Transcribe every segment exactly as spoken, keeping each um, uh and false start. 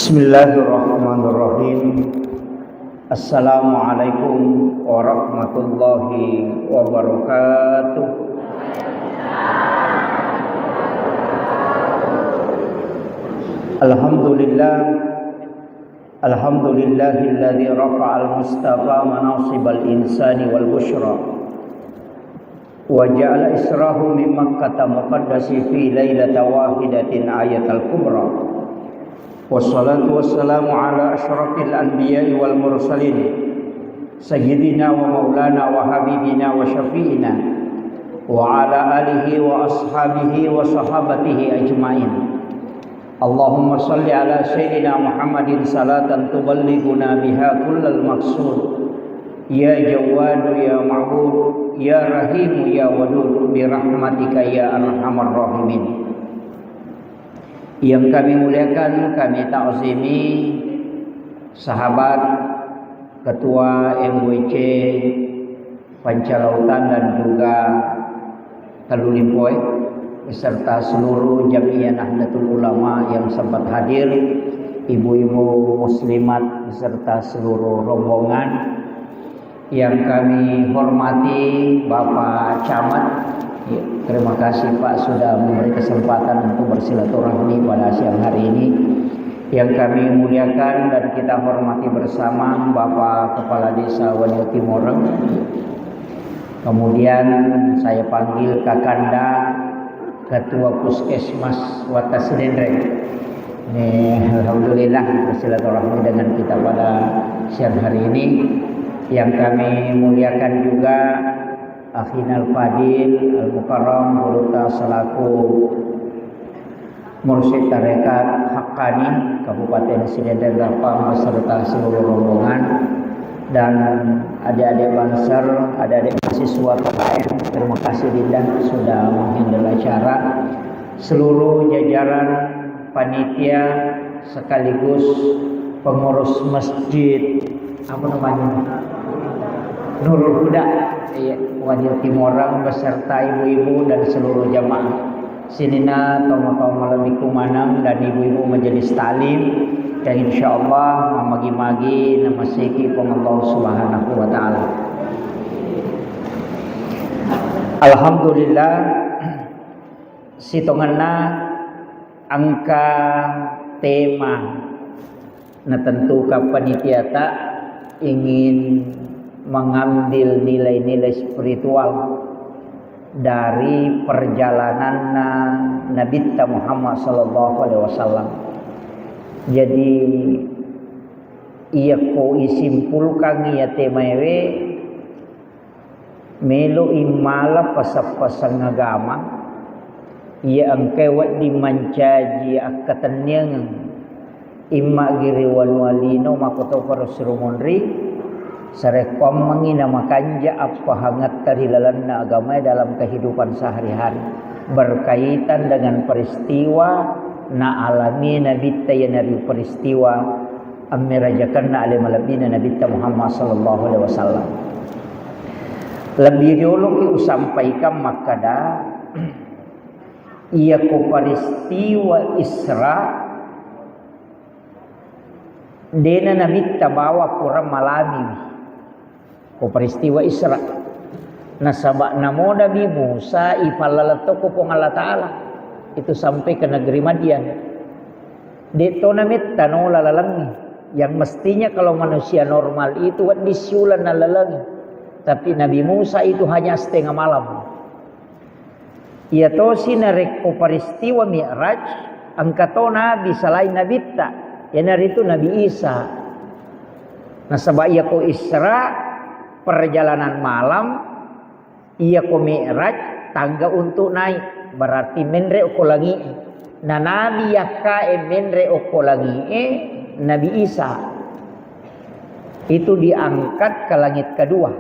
Bismillahirrahmanirrahim. Assalamualaikum warahmatullahi wabarakatuh. Alhamdulillah. Alhamdulillahilladzi rafa'al mustafa manasibal insani wal busyra. Wa ja'ala israhu min Makkata muqaddasi fi lailata wahidatin ayatal kubra. Wassalatu wassalamu ala asyrafil anbiya'i wal mursalin, sayyidina wa maulana wa habibina wa syafi'ina, wa ala alihi wa ashabihi wa sahabatihi ajma'in. Allahumma salli ala sayyidina Muhammadin salatan tuballighuna biha kullal maqsud. Ya Jawwadu ya Ma'bud, ya Rahimu ya Wadud, bi rahmatika ya arhamar rahimin. Yang kami muliakan, kami ta'zimi sahabat, ketua M W C Pancalautan dan juga Tellu Limpoe beserta seluruh Jam'iyah Nahdlatul Ulama yang sempat hadir, ibu-ibu muslimat beserta seluruh rombongan yang kami hormati, Bapak Camat. Ya, terima kasih, Pak, sudah memberi kesempatan untuk bersilaturahmi pada siang hari ini. Yang kami muliakan dan kita hormati bersama Bapak Kepala Desa Waniu Timoreng. Kemudian saya panggil Kakanda, Ketua Puskesmas Watta Sidenreng. Ini alhamdulillah bersilaturahmi dengan kita pada siang hari ini. Yang kami muliakan juga Akhinal Fadil Al Mukarram Gurutta selaku Mursyid Tarekat Haqqani Kabupaten Sidenreng Rappang beserta seluruh rombongan dan adik-adik Banser, adik-adik mahasiswa K K M, terima kasih Dinda sudah menghandle acara. Seluruh jajaran panitia sekaligus pengurus masjid, apa namanya? Nurul Huda, iya, Waniu Timoreng beserta ibu-ibu dan seluruh jamaah. Sininna tomatoa malebbiku maneng dan ibu-ibu majelis taklim, yang insyaallah mamagi-magi namaseki Puang Allah Subhanahu wa Ta'ala. Alhamdulillah, sitongenna engka tema natentukan panitiata ingin mengambil nilai-nilai spiritual dari perjalananna Nabitta Muhammad sallallahu alaihi wasallam. Jadi, iyako isimpulkan iya temaewe, melo'i mala pasang-pasang agama, iya engkae wedding mancaji akkatenniangeng, imma gi ri wanua lino makkotoparo sirumunri, sarekkoammengngi namakanja appahangetta ri lalenna agamae dalam kehidupan sehari-hari, berkaitan dengan peristiwa naalami Nabitta, iyanaritu peristiwa ammerajakenna ale malebbina Nabitta Muhammad sallallahu alaihi wasallam. Lebbi rioloki usampaikan makkada, iyako peristiwa Isra, dena Nabitta bawa pura malamiwi. Ko peristiwa Isra. Nasaba namo Nabi Musa ipallaleng tokko Puang Allah Ta'ala. Itu sampai ke negeri Madian. De'to nametta nola lalengngi. Yang mestinya kalau manusia normal itu wedding siuleng nalalengi. Tapi Nabi Musa itu hanya setengah malam. Iyatosi narekko peristiwa Mi'raj, engkato nabi selain Nabitta, iyanaritu Nabi Isa. Nasaba iyako Isra, perjalanan malam, iyako Mi'raj, tangga untuk naik, berarti menre okko langi'e. Na nabi yakkae menre okko langi'e, Nabi Isa. Itu diangkat ke langit kedua.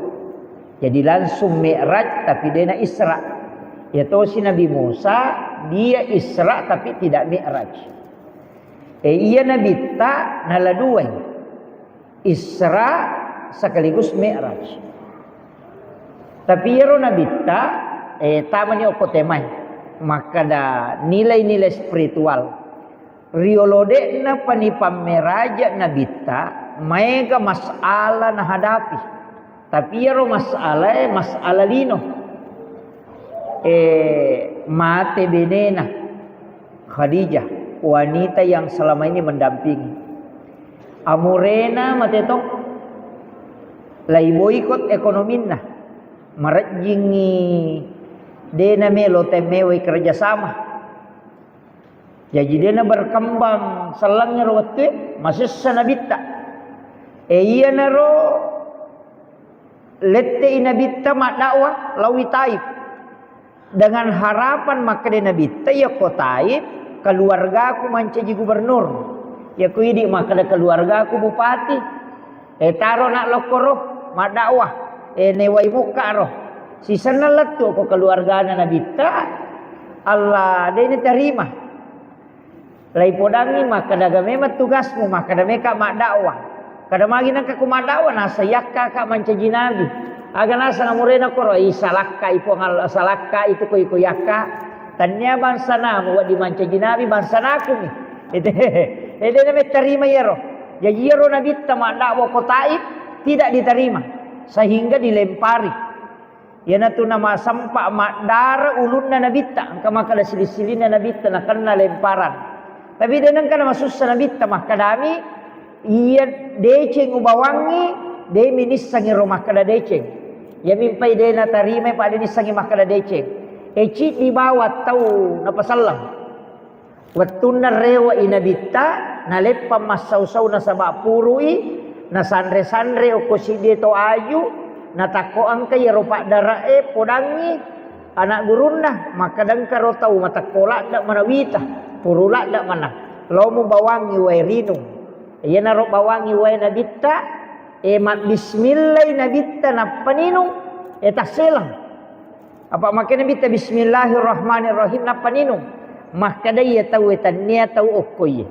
Jadi langsung Mi'raj tapi dena Isra. Iyatosi Nabi Musa, dia Isra tapi tidak Mi'raj. Eh, iya Nabitta nala duai. Isra sekaligus Mi'raj. Tapi iyaro Nabitta, eh, tamani okko temai. Makkada nilai-nilai spiritual. Riolo de'na pani pammeraja Nabitta, maega masalah nahadapi. Tapi iyaro masalae, masalah lino. Eh, mate benena Khadijah, wanita yang selama ini mendampingi. Amurena mate to, lai boikot ekonominna. Marejjingi, de namelo temmewai kerjasama. Jaji, de naberkembang sellengngero wettue, masessa Nabitta. E, iyanaro lette'i Nabitta maddakwah laowi Taif, dengan harapan makkeda Nabitta, "Iyako Taif, keluargaku mancaji gubernur. Iyako idi makkeda keluargaku bupati." E, taro na lokkoro maddakwah, e, newai mokka ro. Sisenna lettu ko keluargana Nabitta, Allah de natarima. Lai podangi makkeda, "Aga memang tugasmu?" Makkeda, "Meka maddakwah." Kada magi nengka ku maddakwah, nasa yakka ka mancaji nabi. Aga naseng amurena koro, "Ih, salakka i Puang Allah, salakka itu ko iko yakka. Tania bangsanamu wedding mancaji nabi, bangsanaku mi." Ede, ede na mettarima iyaro. Jaji iyaro Nabitta maddakwah ko Taif tidak diterima, sehingga dilempari. Iyanatu namasempa maddara ulunna Nabitta, engka makkeda sili-silinna Nabitta nakenna lemparan. Tapi de nengka namasussa Nabitta, makkedami, "Iya deceng ubawangngi, de minissengi ro makkeda deceng." Iyami mpai de natarimai, pa de nissengi makkeda deceng. E, ciddi bawang tau napaselleng. Wettunna rewe'i Nabitta, naleppang massau-sau nasaba puru'i, nasanre-sanre okko siddi to aju, natakko engka iyaro paddare'e podangngi ana gurunna, makkeda engka ro tau matekko ladde manawita, puru ladde mana, lao mubawangngi wae rinung. Iyanaro bawangngi wae Nabitta, e, mabbismillai Nabitta nappa ninung, e, tasseleng. Apa makkeda Nabitta, "Bismillahirrahmanirrahim," nappa ninung. Makkeda iya tauwe, "Tania tau okko iye."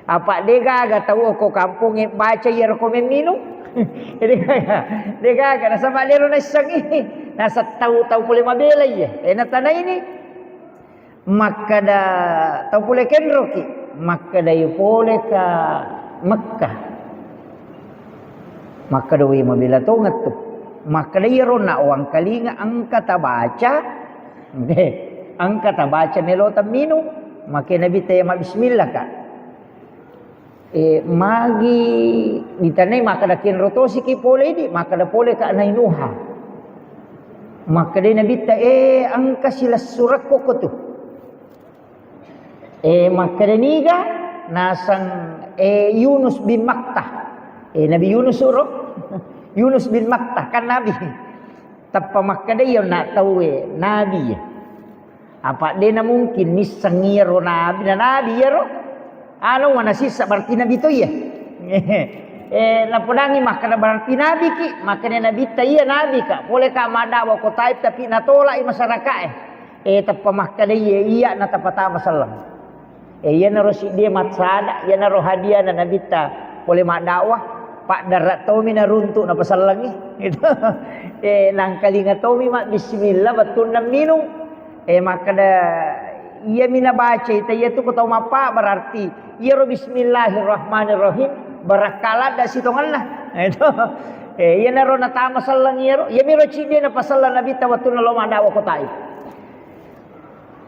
Apa de gaga tau okko kampongnge baca iyaro ko memminung? De gaga, de gaga, nasaba de ro naissengngi. Nasa tau, tau pole mabela iye. E, natanaini. Makkeda tau pole kenroki, makkeda, "Iya pole ka Mekkah." Makkeda, "Wé, mabéla tongettu." Makkeda, "Iyaro nawangkalinga engka tabaca, engka tabaca mélo temminung." Makkeda Nabitta, "Iya mabbismillaka." E, magi ditanai, makkeda, "Kenro tosiki pole idi?" Makkeda, "Poleka Nainuha." Makkeda Nabitta, "E, engka silessurekko kotu." E, makkeda niga? Naseng, e, Yunus bin Matta. E, Nabi Yunus uro? Yunus bin Matta, kan nabi. Tappa makkeda iya na tauwe, nabi. Apa de na mungkin nisseng iyaro nabi, na nabi iyaro. Anu, wana sissa berarti nabi to iya. E, napodangi makkeda berarti nabi ki, makkeda Nabitta iya nabi ka. Pole ka maddawa ko Taif tapi natolak i masyarakat e. E, tappa makkeda iya, iya na tapatama selleng. E, iyanaro siddi massada, iyanaro hadiana Nabitta pole maddawa, paddara tomi naruntuk napasellengi. Gitu. E, nangkalinga tomi mabbismillah bettunna minung. E, makkeda, iyami nabacai, ta iyatu ko tau mappa, berarti iyaro bismillahirrahmanirrahim, barakka ladda sitongenna. Itu. E, iyanaro natama selleng iyaro, iyamiro ciddi napaselleng Nabitta wettunna lo maddawa ko Taif.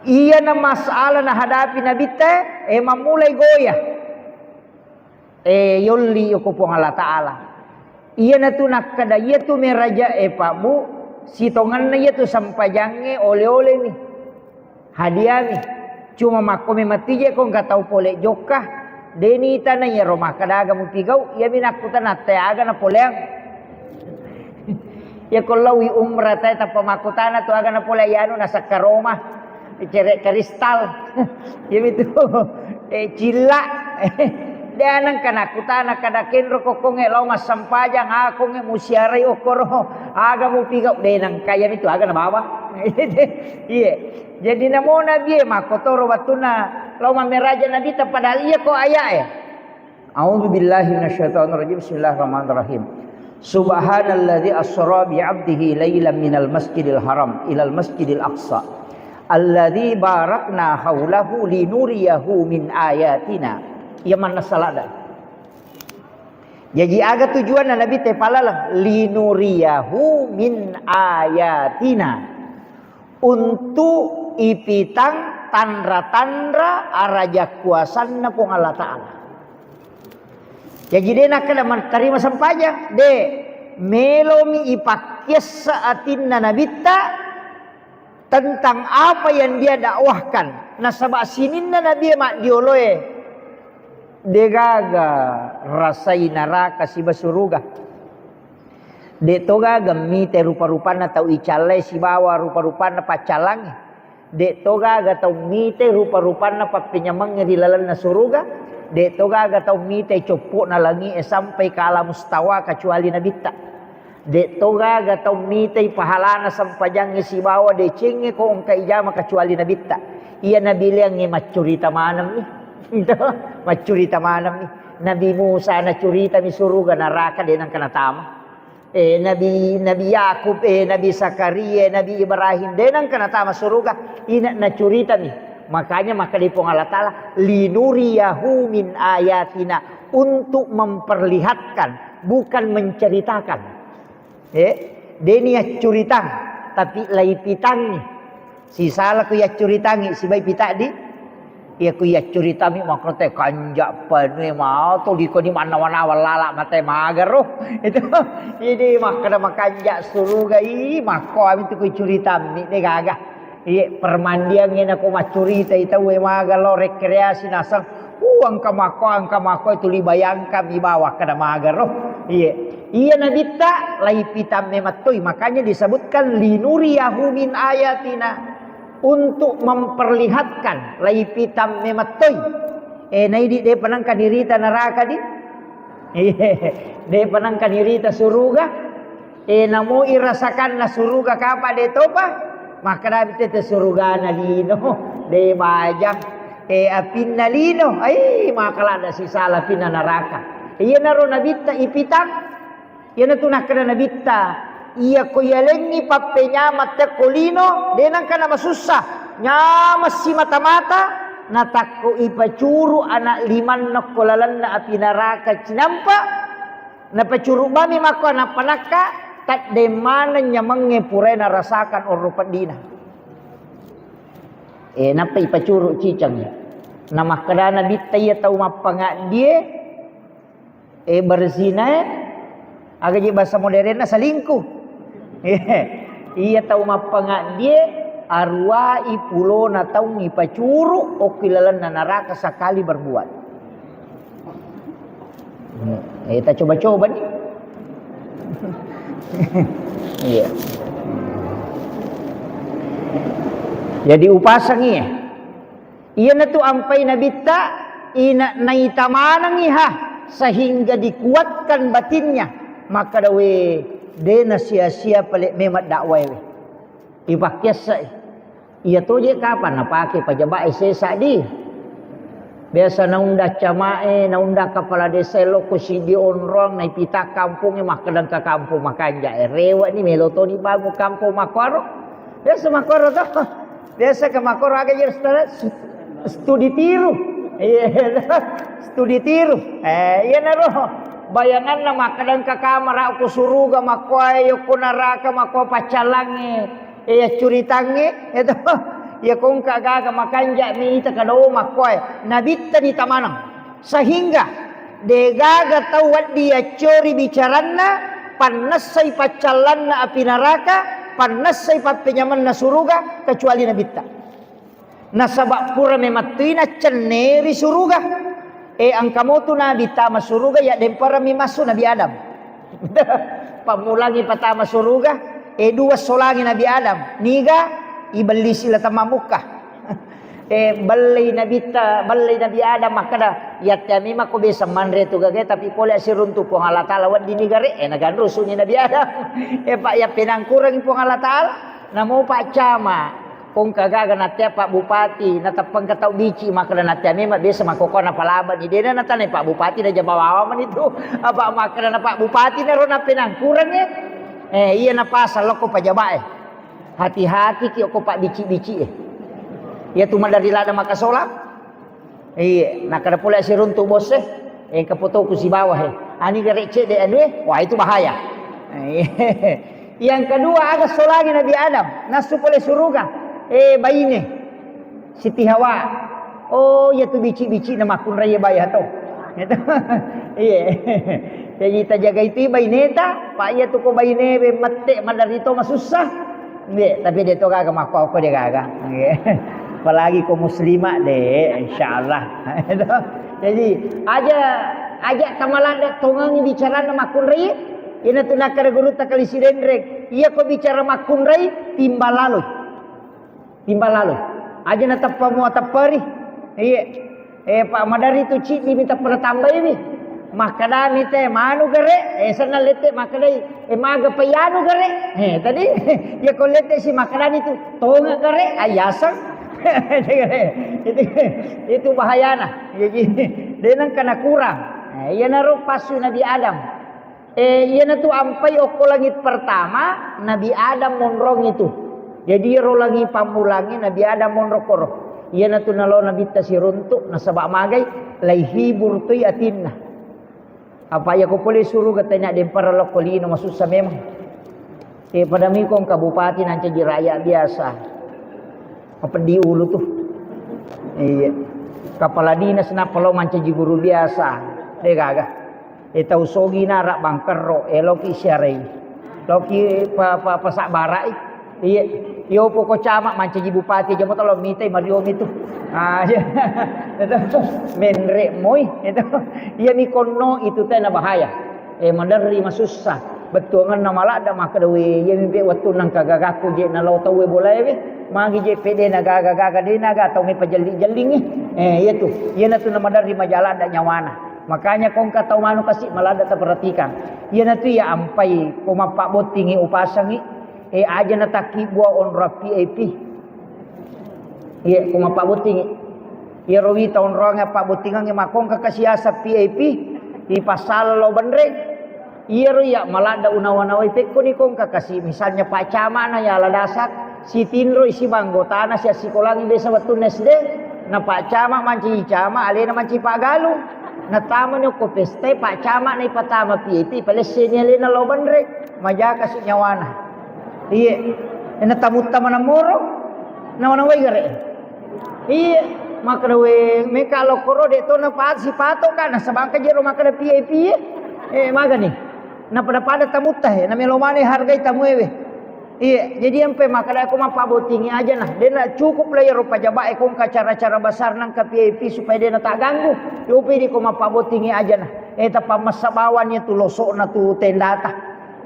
Iyana masalah nahadapi Nabitta, e, mammulai goya. E, yolli ko Puang Allah Ta'ala. Iyanatu nakkeda, iyatu meraja e, Pak Bu, sitongenna iyatu sempajangnge ole-olemi. Hadiami. Cuma makko memang tije ko engka tau pole jokka, deni tana iyaro makkeda aga mupigau, iyami nakkutana te aga napoleang. Iya ko laowi umrah tae tappa makkutana tu aga napole iyanu nasakkaroma, cere kristal. Iyamitu, e, cilla. De nengka nakkutana kada kenro kokkongnge lao massempajang, akongnge musiarai okkoro, aga mupigau, de nengka iyamitu aga nabawa. Iye. Jadi namo Nabi e makkotoro wettunna lao mammeraja Nabitta padahal iya ko ayae. A'udzu billahi minasyaitonir rajim. Bismillahirrahmanirrahim. Subhanalladzi asra bi 'abdihi lailan minal masjidil haram ilal masjidil aqsa Alladzi barakna haulahu linuriyahu min ayatina. Iya manna salada. Jaji aga tujuanna Nabitta palaleng? Linuriyahu min ayatina. Untuk ipitang tanra-tanra araja kuasanna Puang Allah Ta'ala. Jaji de nakkeda mattarima sempajang, de, melomi ipakkiessa atinna Nabitta tentang apa yang dia dakwahkan. Nasaba sininna Nabi maddioloe degaga rasai naraka siba suruga. De to gaga mite rupa-rupanna tau icallai sibawa rupa-rupanna paccallangnge. De to gaga tau mite rupa-rupanna pappenyamengnge ri lalenna suruga. De to gaga tau mite coppo'na langi'e sampai ke alam mustawa kecuali Nabitta. De to gaga tau mitei pahalana sempajangnge sibawa decengnge ko engka ijama kecuali Nabitta. Iya nabileangnge maccurita manemmi. Maccurita manemmi. Nabi Musa nacuritami suruga naraka de nengka natama. Eh, Nabi, Nabi Yakub, eh, Nabi Zakaria, Nabi Ibrahim, de nengka natama suruga, ina nacuritami. Makanya makkeda Puang Allah Ta'ala, "Linuriyahu min ayatina," untuk memperlihatkan, bukan menceritakan. Eh, de niaccuritang, tapi laipitangngi. Sisala ku yaccuritangngi sibai pitaddi. Iya ku yaccuritammi makkote kanja panue mao to dikoni mannawa-nawa lala mate magaro. Itu. Jadi makkeda makanja suruga i makko ami tu ku curitammi de gaga. Iya permandiangnge nako maccuritai tauwe maga lo rekreasi naseng. Uh, engka makko, engka makko tuli bayangkan mi bawa kada magaro. Iya. Iya Nabitta laipitang memettoi, makanya disebutkan linuriyahu min ayatina, untuk memperlihatkan laipitang memettoi. Eh, naidi de panengka nirita neraka di? Iya, de panengka nirita suruga. Eh, namo irasakanna suruga kapa de topa? Makkeda tete surugana lino, de bajang. Eh, apinna lino, ai makalada sisala apinna neraka. Iyanaro Nabitta ipitang. Iyanatu nakkeda Nabitta, "Iyako yalengngi pappenyameng tekko lino, de nengka namasussa. Nyameng simata-mata, natakko ipacuru anak limanna ko lalenna api naraka cinampa, napacuru bami makko anak panakka, taddeng maneng nyamengnge purae narasakan onro peddina." Eh, nappa ipacuru ciceng. Namakkeda Nabitta, "Iya tau mappangaddie, eh, berzinae, aga je bahasa modernna, selingkuh." Iya tau mappangaddie, aruwai pulona taung ipacuru okki lalenna naraka sekali berbuat. Eh, ta coba-coba nih. Iya. Jadi upasangi ya. Iyanatu ampai Nabitta, ina naita manengngi ha, sehingga dikuatkan batinnya. Makkeda we, de nasia-sia pale memang dakwae we. Ipakkiassai. Iya toje kapang napake pajaba'e sesa di. Biasa naundang camae, naundang kepala desa lokko sidi onrong, naipita kampongnge, makkeda engka kampong makanja e. Rewe'ni melo toni bangun kampong makkoro. Biasa makkoro to. Biasa ke makkoro aga je studi tiru. Iya, studi tiru. Eh, iyanaro bayanganna makkeda engka kamara ko suruga, makkoe yokko naraka, makko paccallangnge. Iya curitangnge, itu. Iya kongka gaga makanja mi ita kadao makkoe. Nabitta ni tamaneng. Sehingga degaga tau wedding yaccori bicaranna, pannessai paccallanna api naraka, pannessai pappenyamenna suruga, kecuali Nabitta. Nasaba pura memettui naccenneri suruga. Eh, engka motu nabi tama suruga, ya demparami massu Nabi Adam. Pammulangi patama suruga, eh, dua solangi Nabi Adam. Niga ibellisi la temmamukka. Eh, bellei Nabitta, bellei Nabi Adam makkeda, "Yatte ami makko biasa manre tu gage, tapi pole asiruntu Puang Allah Ta'ala wedding ni gare." Eh, naganrusuni Nabi Adam. Eh, Pak, ya penangkurangi Puang Allah Ta'ala. Namo Pak Cama, kongka gaga nattea Pak Bupati, nateppengka tau bici, makkeda nattea memang biasa makkokona palabani, dena natanai Pak Bupati, na jaba wawa mani tu. Apa makkeda na Pak Bupati naro napenangkurangnge. Eh, iya napasang lokko pajabae. Hati-hati ki okko Pak bici-bici e. Iya tu maderri ladde makkasolang. Iya, nakkeda pole siruntu bosse, eh, kepotoku sibawa he. Ani gare cedde anu e, wah itu bahaya. Iya. Yang kedua, aga solangi Nabi Adam, nassu pole suruga. Eh, baine. Siti Hawa. Oh, iya tu bici-bici na makkunrai baya to. Gitu. Iya. Jadi tajaga itu baineta, pak iya tu ko baine be mette maderri to masussa. Nggih, tapi de to gaga makko-, ko de gaga. Nggih. Apalagi ko muslimah de, insyaallah. Jadi, aja, aja tamaladde tongengi bicaranna makkunrai. Ina tu nakkeda gurutta Kali Sidenreng, iya ko bicara makkunrai, timbal laloi. Timbal laloi. Aja nateppa mua tepperi. Iya. Eh, Pak, maderri tu ciddi mi tappa natambaiwi. Makkedami te, manu gare, eh, senna lette makkedai, eh, maga payanu gare. Eh, tadi, ya ko lette si makkedani tu, tonga gare, ayaseng. Itu, itu bahayana. Jadi, de nengka nakurang. Eh, iyanaro passu Nabi Adam. Eh, iyanatu ampai okko langit pertama, Nabi Adam monrong itu. Jadi, iyaro langi pammulangnge Nabi Adam monro koro. Iyanatu nalo Nabitta siruntu, nasaba magai, laihibur toi atinna. Apa iya ko pole suruga tanya dempara lokko lino, masussa memang. Eh, pada miko engka bupati nancaji rakyat biasa. Apa di ulu tu. Iya. Kepala dinas nappa lo mancaji guru biasa. De gaga. E tau sogi nara bangkerro, eloki siarai. Loki pa, pa, pasabbarai. Iya. Yo poko camat mancaji bupati aja mo talo mitai mario mitu. Ah, iya. Itu menre moi itu. Iya mi konno itu tena bahaya. Eh, maderri masussa. Bettuangenna maladda makkeda, "We, iya mimpe wettunna engka gagakku je nalo tauwe bolae we. Magi je pede na gaga-gaga de naga tau me pajelli-jellingi." Eh, iya tu. Iyanatu na maderri maja ladda nyawana. Makanya ko engka tau manu kasi maladda taperhatikan. Iyanatu iya ampai ko mappabbottingi upasangi, eh, aja na takkibua onrong V I P. Iya, ko mappabbottingi. Iyaro wita onrongnge pabbottingengnge makkongka kasiasa V I P, ipassala lo benreng. Iyaro iya maladda unawa-nawai pekkoni kongka kasi, misalnya Pak Camat na yala dasar, sitinroi siba anggotana siassikolangi biasa wettunna S D, na Pak Camat mancaji camat, alena mancaji paggalung. Natamani okko pesta, Pak Camat na ipatama V I P, palesseni alena lo benreng, majaka si nyawana. Iye, na tamutta maneng moro, nawa-nawai gare. Iye, makkeda we, meka lokkoro de to na pa-, sipato ka, nasaba engka jero makkeda V I P e. Eh, magani. Na pada-pada tamutta he, na melo mane hargai tamu ewe. Iye, jadi ampe makkeda ko mappabottingi aja na, de na cukup lah iyaro pajaba e ko engka acara-acara besar nangka V I P supaya de na tagganggu. Yopi di ko mappabottingi aja na. Eh, tappa massa bawang iya tu losokna tu tendata.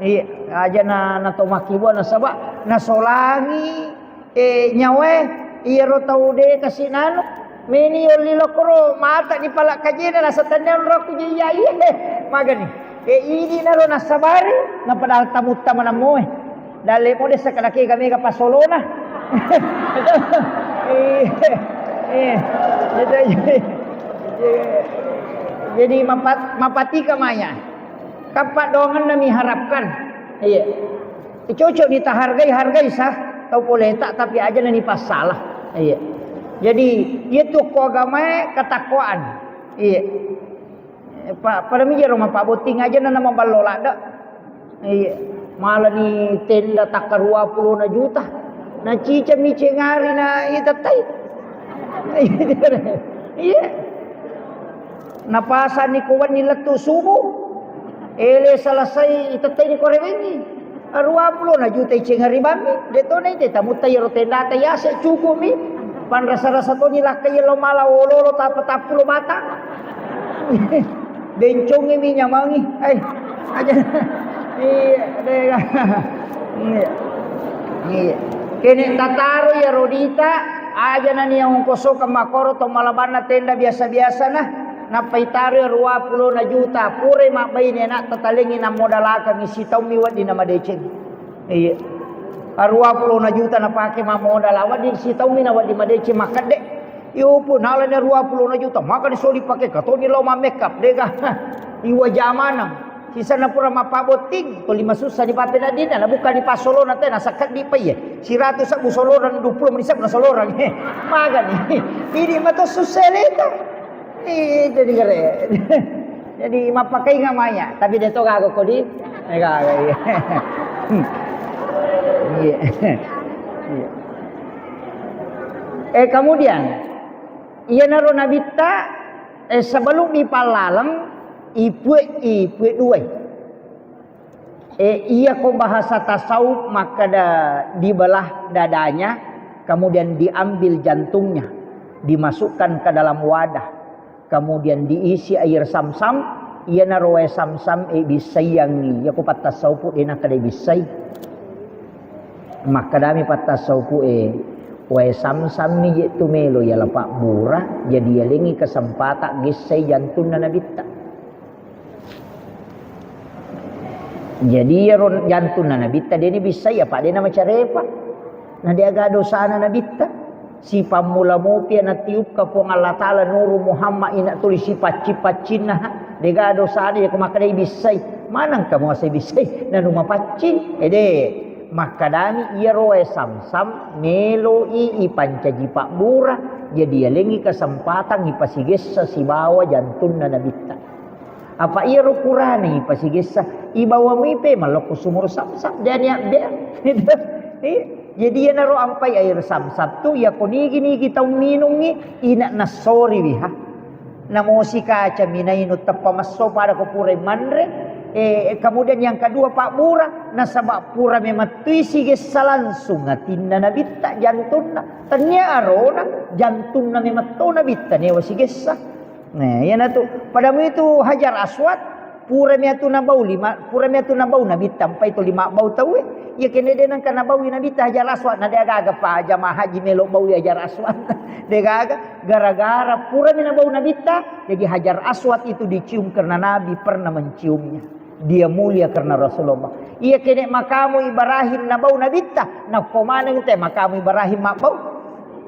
Iya, aja na, na to makkibua nasaba nasolangi, eh, nyawae, iyaro tau de kasi nanu. Meni yolli lokoro mata di pala kajena nasa tennia onrokku je iya, iya. Magani. Eh, idi naro nasabari, na padahal tamutta manammoe. Dalle mode sakadake ga mega pasolona. Iya, iya. Jadi, jadi mapat-, mapatika maya. Kappa doangenna miharapkan. Iya. Cocok ni tahargai, hargai sah. Tau pole tak, tapi aja na ni passalah. Iya. Jadi, iya tu ko agamae ketakwaan. Iya. Pa-, pada mijaro mappabotting aja na, na maballo ladde. Iya. Mala ni tenda takka dua puluh na juta. Na cica mi cengari na itettai. Iya. Napasani ko wenni lettu subuh. Ele selesai itettai ni ko rewengi. Dua puluh na juta iceng ri bammi. De to na ite tamutta iyaro tendata yase cukup mi. Panrasa-rasa toni lakkai lo mala olo-olo tapa tappulo batang. Bencongi mi nyamangi. Ai. Aja. Iya, de. Iya. Iya. Kene tataro iyaro dita, aja nani yang ongkosokeng makkoro to malabanna tenda biasa-biasa na, nappa itaro dua puluh na juta, pura mabbaine na tatalengi na modalakengi sitaummi wedding na madeceng. Iya. Dua puluh na juta napake mammodala, wedding sitaummi na wedding madeceng makkedde. Iyo pun nalani dua puluh na juta, maka disoli pake katoni lao mammekap, dega. Iwa jamanang. Sisenna pura mappabotting, tuli masussa ni pappeneddinna, nabukkani passolona te, nasekkeddi pa iye. Siratu sebbu solorang, dua puluh menit sebbu nasolorang. Magani. Idi mato susse leta. Eh, jadi kere. Jadi mappakainga maya, tapi de to gaga kodi. Eh, gaga, iya. Iya. Iya. Eh, kemudian, iyanaro nabitta, eh, sebelum dipallaleng, ipue, ipue duai. Eh, iya ko bahasa tasawuf makkeda dibelah dadanya, kemudian diambil jantungnya, dimasukkan ke dalam wadah, kemudian diisi air samsam, iyanaro wae samsam e bissaiangngi, iya ko pattasawufu de nakkeda bissai. Makkedami pattasawufu e, wae samsam mi je tu melo yala pabbura, jadi yalengi kesempatan gessai jantunna nabitta. Jadi iyaro jantunna nabitta de nibissai, apa de namacarepa. Na de aga dosana nabitta. Sipammula mopi natiupka Puang Allah Ta'ala Nuru Muhammad ina tuli sipaccing-paccinna, ha. De ga dosana, iya ko makkeda ibissai. Maneng kamu asa ibissai? Nanu mapaccing. Ede, makkadami iyaro wae samsam meloi ipancaji pabbura. Jadi yalengi kesempatan ipasigessa sibawa jantunna nabitta. Apa iyaro purana ipasigessa, ibawa mipe malokko sumur samsam, de nia bea. Eh, jadi iyanaro ampai air samsam tu, iya ko nigi-nigi tau minungngi, ina nassori wiha. Namosi kaca minainu teppa messo pada ko pura manre. Eh, kemudian yang kedua pabbura, nasaba pura memettui sigessa langsung atinna nabitta jantunna. Tania arona jantunna memetto nabitta newa sigessa. Nah, iyanatu. Padamu itu Hajar Aswad, purami atu nabau lima, purami atu nabau nabitta, ampai to lima bau tauwe. Iya kene de nangka nabaui nabitta Hajar Aswad, na de gaga pa jamaah haji melo baui Hajar Aswad. De gaga, gara-gara purami nabau nabitta, jadi Hajar Aswad itu dicium karena Nabi pernah menciumnya. Dia mulia karena Rasulullah. Iya kene makamu Ibrahim nabau nabitta, nakko maneng te makamu Ibrahim mabbau.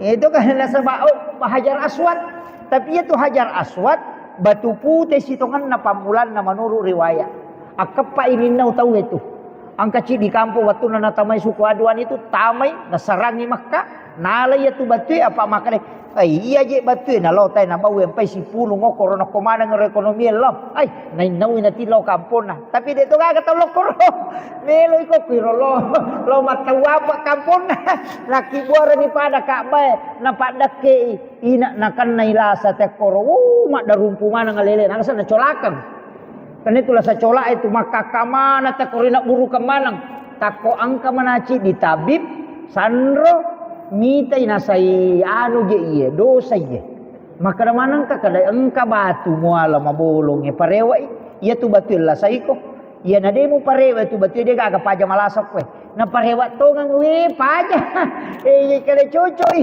Itu kan nasaba, oh, Hajar Aswad. Tapi iya tu Hajar Aswad, batu pute sitongenna pammulanna menurut riwayat. Akkeppa ininnau tau itu. Angka ciddi kampung wattunna natamai suku Aduan itu, tamai, nasarangi Mekka, nala iya tu batue, apa makkeda, "Eh, iya je batue nalo tai nabau empai sipulung okkoro nakko maneng ro ekonomi lo." Ai, nainnaui nati lo kamponna. Tapi de to gaga tau lokkoro. Melo iko kuiro lo, lo mattau apa kamponna. Nakkibuarani pada Ka'bae, napaddakkei. Ina nakennai lasa tekkoro, wuh, maddarumpu maneng alele, nangasa nacolakeng. Kenna itu lasa colak itu makkakka maneng tekkoro, ina burukeng maneng. Takko engka manaci di tabib, sanro, mitai nasai anu je iye, dosa iye. Makkeda maneng ka kada engka batu muala mabolong e parewai, iya tu batu lasaiko. Iyana de muparewa tu batue de gaga paja malasa koe. Naparewa tongeng, we, paja. Eh, kada cocok i.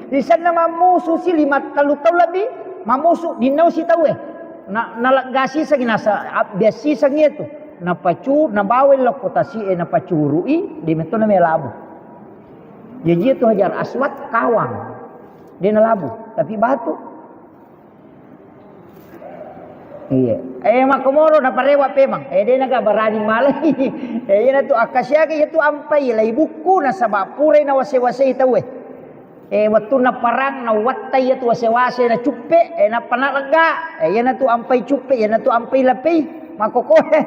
Isenna mammusu si lima tellu taung lebbi. Mammusu dinnau si tauwe. Na, naleggasi sangi nasa, abbiasi sangi itu. Napacu, nabawa lokko tasi e napacurui, de metto namelabu. Jaji itu Hajar Aswad kawang. De nalabu, tapi batu. Iya. Eh, makkomoro naparewa pemang. Eh, de naga barani malai. Eh, iyana tu akkasiaga iya tu ampai lai bukku nasaba purai nawase-wasei tauwe. Eh, wettunna parang nawattai iya tu wase-wase na cuppe, eh, nappa nalegga. Eh, iyana tu ampai cuppe, iyana tu ampai lapei. Makkokoe.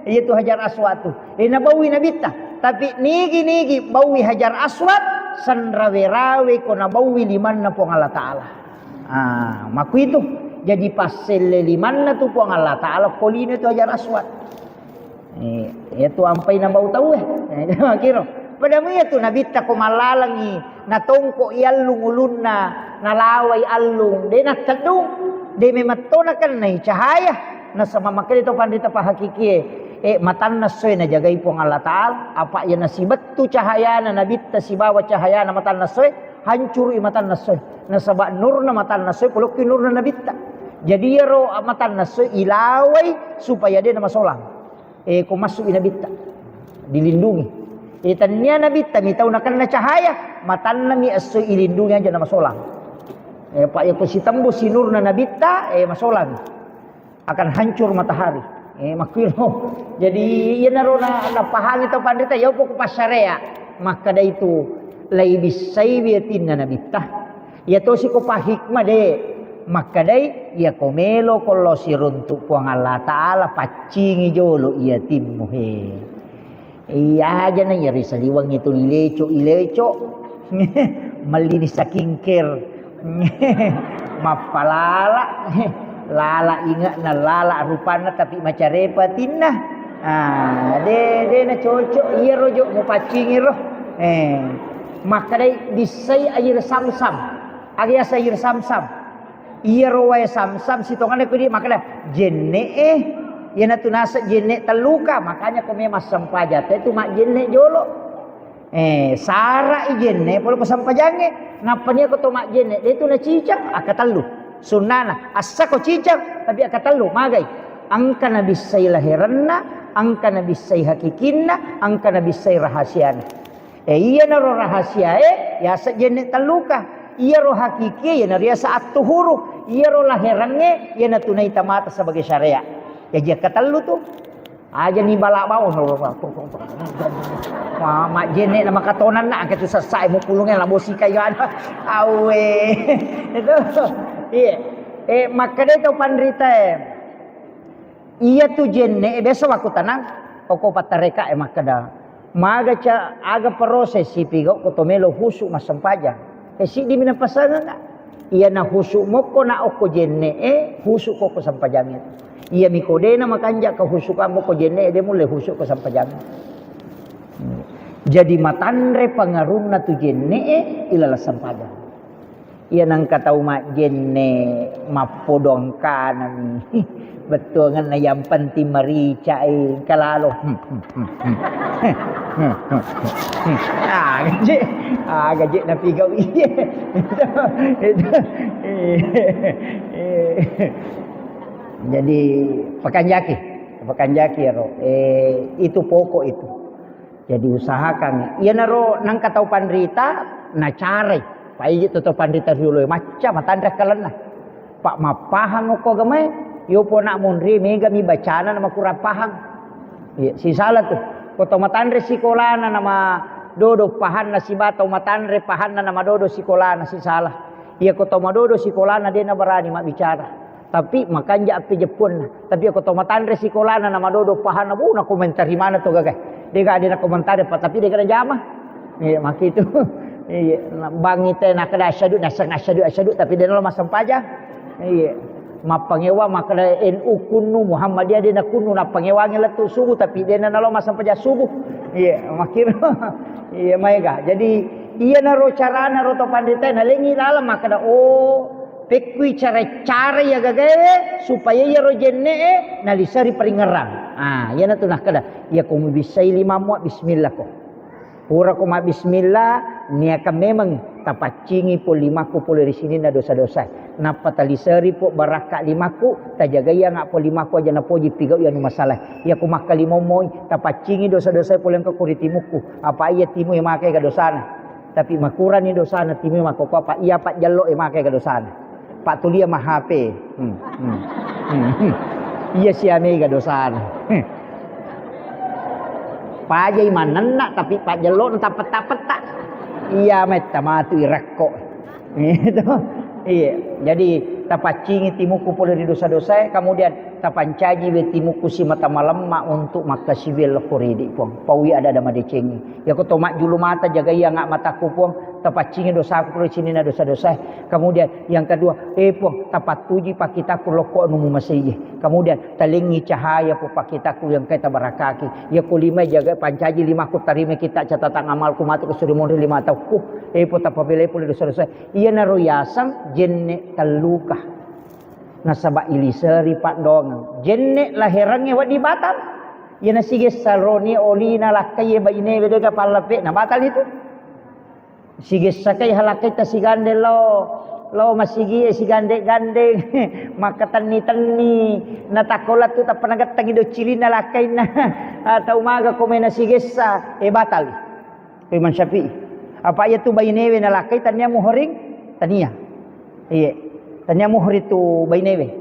Iya tu Hajar Aswad tu. Eh, nabaui nabitta. Tapi nigi-nigi baui Hajar Aswad, sanrawe-rawe ko nabaui limanna Puang Allah Ta'ala. Ah, makkuitu. Jadi passelle limanna tu Puang Allah Ta'ala ko lino tu Hajar Aswad. Eh, iya tu ampai nabau tauwe. Eh, kiro. Padamu iya tu nabitta ko mallalengi, natongko i allung ulunna, nalawai allung, de natteddung, de memetto nakennai cahaya. Nasaba makkeda to panrita pahakikie, eh, matanna essoe najagai Puang Allah Ta'ala, apa iya nasibettu cahayana nabitta sibawa cahayana matanna essoe, hancurui matanna essoe. Nasaba nurna matanna essoe, polokki nurna nabitta. Jadi iyaro matanna essoe ilawai supaya de namasolang. Eh, ko massu'i nabitta, dilindungi. Eh, tania nabitta mi tau nakenna cahaya, matanna mi essoe ilindungi aja namasolang. Eh, pa iya ko sitembus sinurna nabitta, eh, masolang. Akan hancur matahari. Eh, makkiro. Jadi, iyanaro na, napahangi tau panrita, iya upo ko passarea. Makkeda itu, laibissai wiyatinna nabitta. Iya tosi ko pahikmah de. Makkedai, iya ko melo ko lo siruntu Puang Allah Ta'ala, paccingi jolo iyatimmu he. Iya aja na iya risaliwang itu ileco, ileco. Mellini skincare. Mappalala. Lala inge'na, lala rupanna, tapi macarepa tinna. Ah, de, de na cocok. Iya rojo mupaccingi ro. Eh, makkedai bissai air samsam. Aga yaseng air samsam. Iyaro wae samsam sitonganna kudi makkeda, "Jenne'e, iyanatu naseng jenne' telluka." Makanya ko memang sempajang te tu majjenne' jolo. Eh, sara'i jenne' pole ko sempajangnge. Nappa nia ko to majjenne', de tu nacicang, akkatellu. Sunnana, assa ko cicang, tapi akkatellu, magai. Engka nabissai laherenna, engka nabissai hakikinna, engka nabissai rahasiana. Eh, iyanaro rahasiae, yaseng jenne' telluka. Iyaro hakikie, iyana riaseng attuhuru. Iyaro laherengnge, iyanatu naita mata sebagai syariat. Jaji akkatellu tu. Aja ni bala bau. Ma-, majjenne' na makatonanna, angka tu sessae mupulungnge labo sikai ana. Awe. Itu. Iya. Eh, makkeda to panritae. Iyatu jenne'e biasa wakkutanang, okko pattarekae makkeda, "Maga ca aga proses sipigau ko to melo husu massempajang?" E, siddimi napasangeng, Kak. Iyana husu mokko na okko jenne'e, husu ko ko sempajangnge. Iyami ko dena makanja ka husu kammo ko jenne'e, de mulle husu ko sempajangnge. Jadi matanre pangarunna tu jenne'e ilaleng sempajang. Iya nengka tau majjenne' mappodo engkanami. Bettuangenna yang penting marica, eh, engka lalo. Aga je, aga je napigau iye. Itu, itu. Jadi pakanjaki, pakanjaki ro. Eh, itu pokok itu. Jadi usahakan. Iyanaro nengka tau panrita nacarai. Paiji to tau panrita rioloe macca matanre akkalenna. Pak mappahang okko agamae, yo pona monri megami bacana na makurang pahang. Iya, sisala tu. Ko tau matanre sikolana nama dodo pahanna siba tau matanre pahanna nama dodo sikolana sisala. Iya ko tau madodo sikolana de nabarani mabbicara. Tapi makanja appejeppuanna. Tapi ako to matanre sikolana na madodo pahanna, bu, nakomentari mana to gaga. Dega de nakomentari pa, tapi dega najama. Iya, makitu. Iya, na-, bangi te nakeda asyhadu, naseng asyhadu, asyhadu, tapi de nalo massempajang. Iya. Mappangewa makkeda N U kunnu, Muhammadiyah de nakunnu, nappangewangi lettu subuh, tapi de nalo massempajang subuh. Iya, makitu. Iya, maega. Jadi, iyanaro carana ro to panritae nalengi laleng makkeda, oh, Pekkui cara-cara iya gagae supaya iyaro jenne'e naliseri paringerrang. Ah, iyanatu nakkeda, iyako mubissai limammu, bismillah ko. Purako mabbismillah, niakan memeng tapaccingi po limakku pole ri sininna dosa-dosa. Nappa taliseri po barakka limakku, tajagaianga po limakku aja napoji pigau anu masalah. Iyako makkalimomoi, tapaccingi dosa-dosa pole engka ko ri timukku. Apa iya timu e makai ga dosana. Tapi makurani dosana timu makkokko, apa iya pajjello e makai ga dosana. Pak tulia ma H P. Hmm, hmm, hmm, hmm. Iya siamega dosana. Hmm. Pajai manenna tapi pajjello entah petta-petta. Iya metta matu irakko. Itu. Iya. Jadi tapaccingi timuku pole ri dosa-dosae, kemudian tapancaji we timuku simata malemma untuk makkasiwiang lokko ridi Puang. Paui ada-ada madecengi. Iyako to majjulu mata, jagai anga matakku, Puang, tapaccingi dosaku pole sininna dosa-dosae. Kemudian yang kedua, eh, Puang, tapattuji pakkitakku lokko anu mumasei. Kemudian talengi cahaya, Puang, pakkitakku yang kai tabarakaki. Iyako lima, jaga pancaji limakku, tarima kita catatan amalku matu ko suri monri lima taukku. Eh, Puang, tapabelai pole dosa-dosae. Iyanaro yaseng jenne telluka. Nasaba iliseri paddoangeng. Jenne laherangnge wedding batal. Iyana sigessa roni olina lakkaie bainewe dega pallape'na, batal itu. Sigessakai halakkaita sigandeng lao, lao masigie sigandeng-gandeng, makkatenni-tenni, natakko lettu tappa nagettengi doccilinna lakkainna. Atau maga komena sigessa, eh, batal. Ko Imam Syafi'i. Apa iya tu bainewe nalakkai tania muhrim? Tania. Iye. Tania muhrim tu bainewe.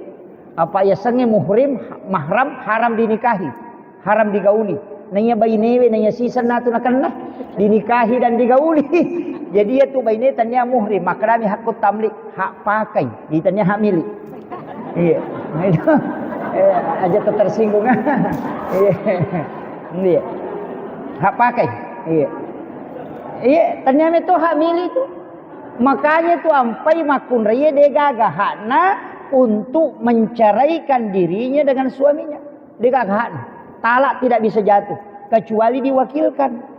Apa yasengnge muhrim, mahram, haram dinikahi, haram digauli. Naiya bainewe, naiya sisenna tu nakenna, dinikahi dan digauli. Jadi iya tu baine tania muhrim, makkedami hakku tamlik, hak pakai, di tania hak milik. Iya. Nah, itu. Eh, aja tersinggung. Iya. Iya. Hak pakai. Iya. Iya, tania meto hak milik tu. Makanya tu ampai makkunraie degaga hakna untuk menceraikan dirinya dengan suaminya. Degaga hakna. Talak tidak bisa jatuh kecuali diwakilkan.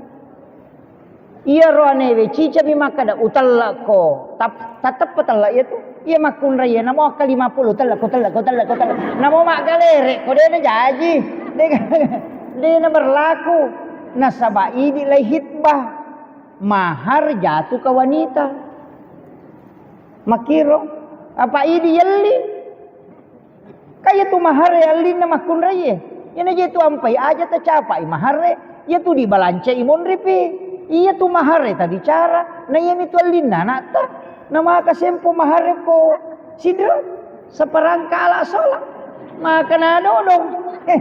Iya roanewe cicami makkada utellekko. Tap-, tatteppa tellek iya tu. Iya makkunraie namo akka lima puluh, utellekko, utellekko, utellekko, utellekko. Namo maggalere ko dena jaji. Dega-, dena berlaku. Nasaba idi lai hitbah. Mahar jatuh ke wanita. Makkiro, apa idi yelli? Ka iya tu mahare allinna makkunraie. Iyana je tu ampai aja tacapai mahare, iya tu dibalancai monripi. Iya tu mahare tabicara, na iya mitu allinna anakta. Na maka sempo mahare ko sidro. Saparangka ala sholat. Maka na dodong. Eh,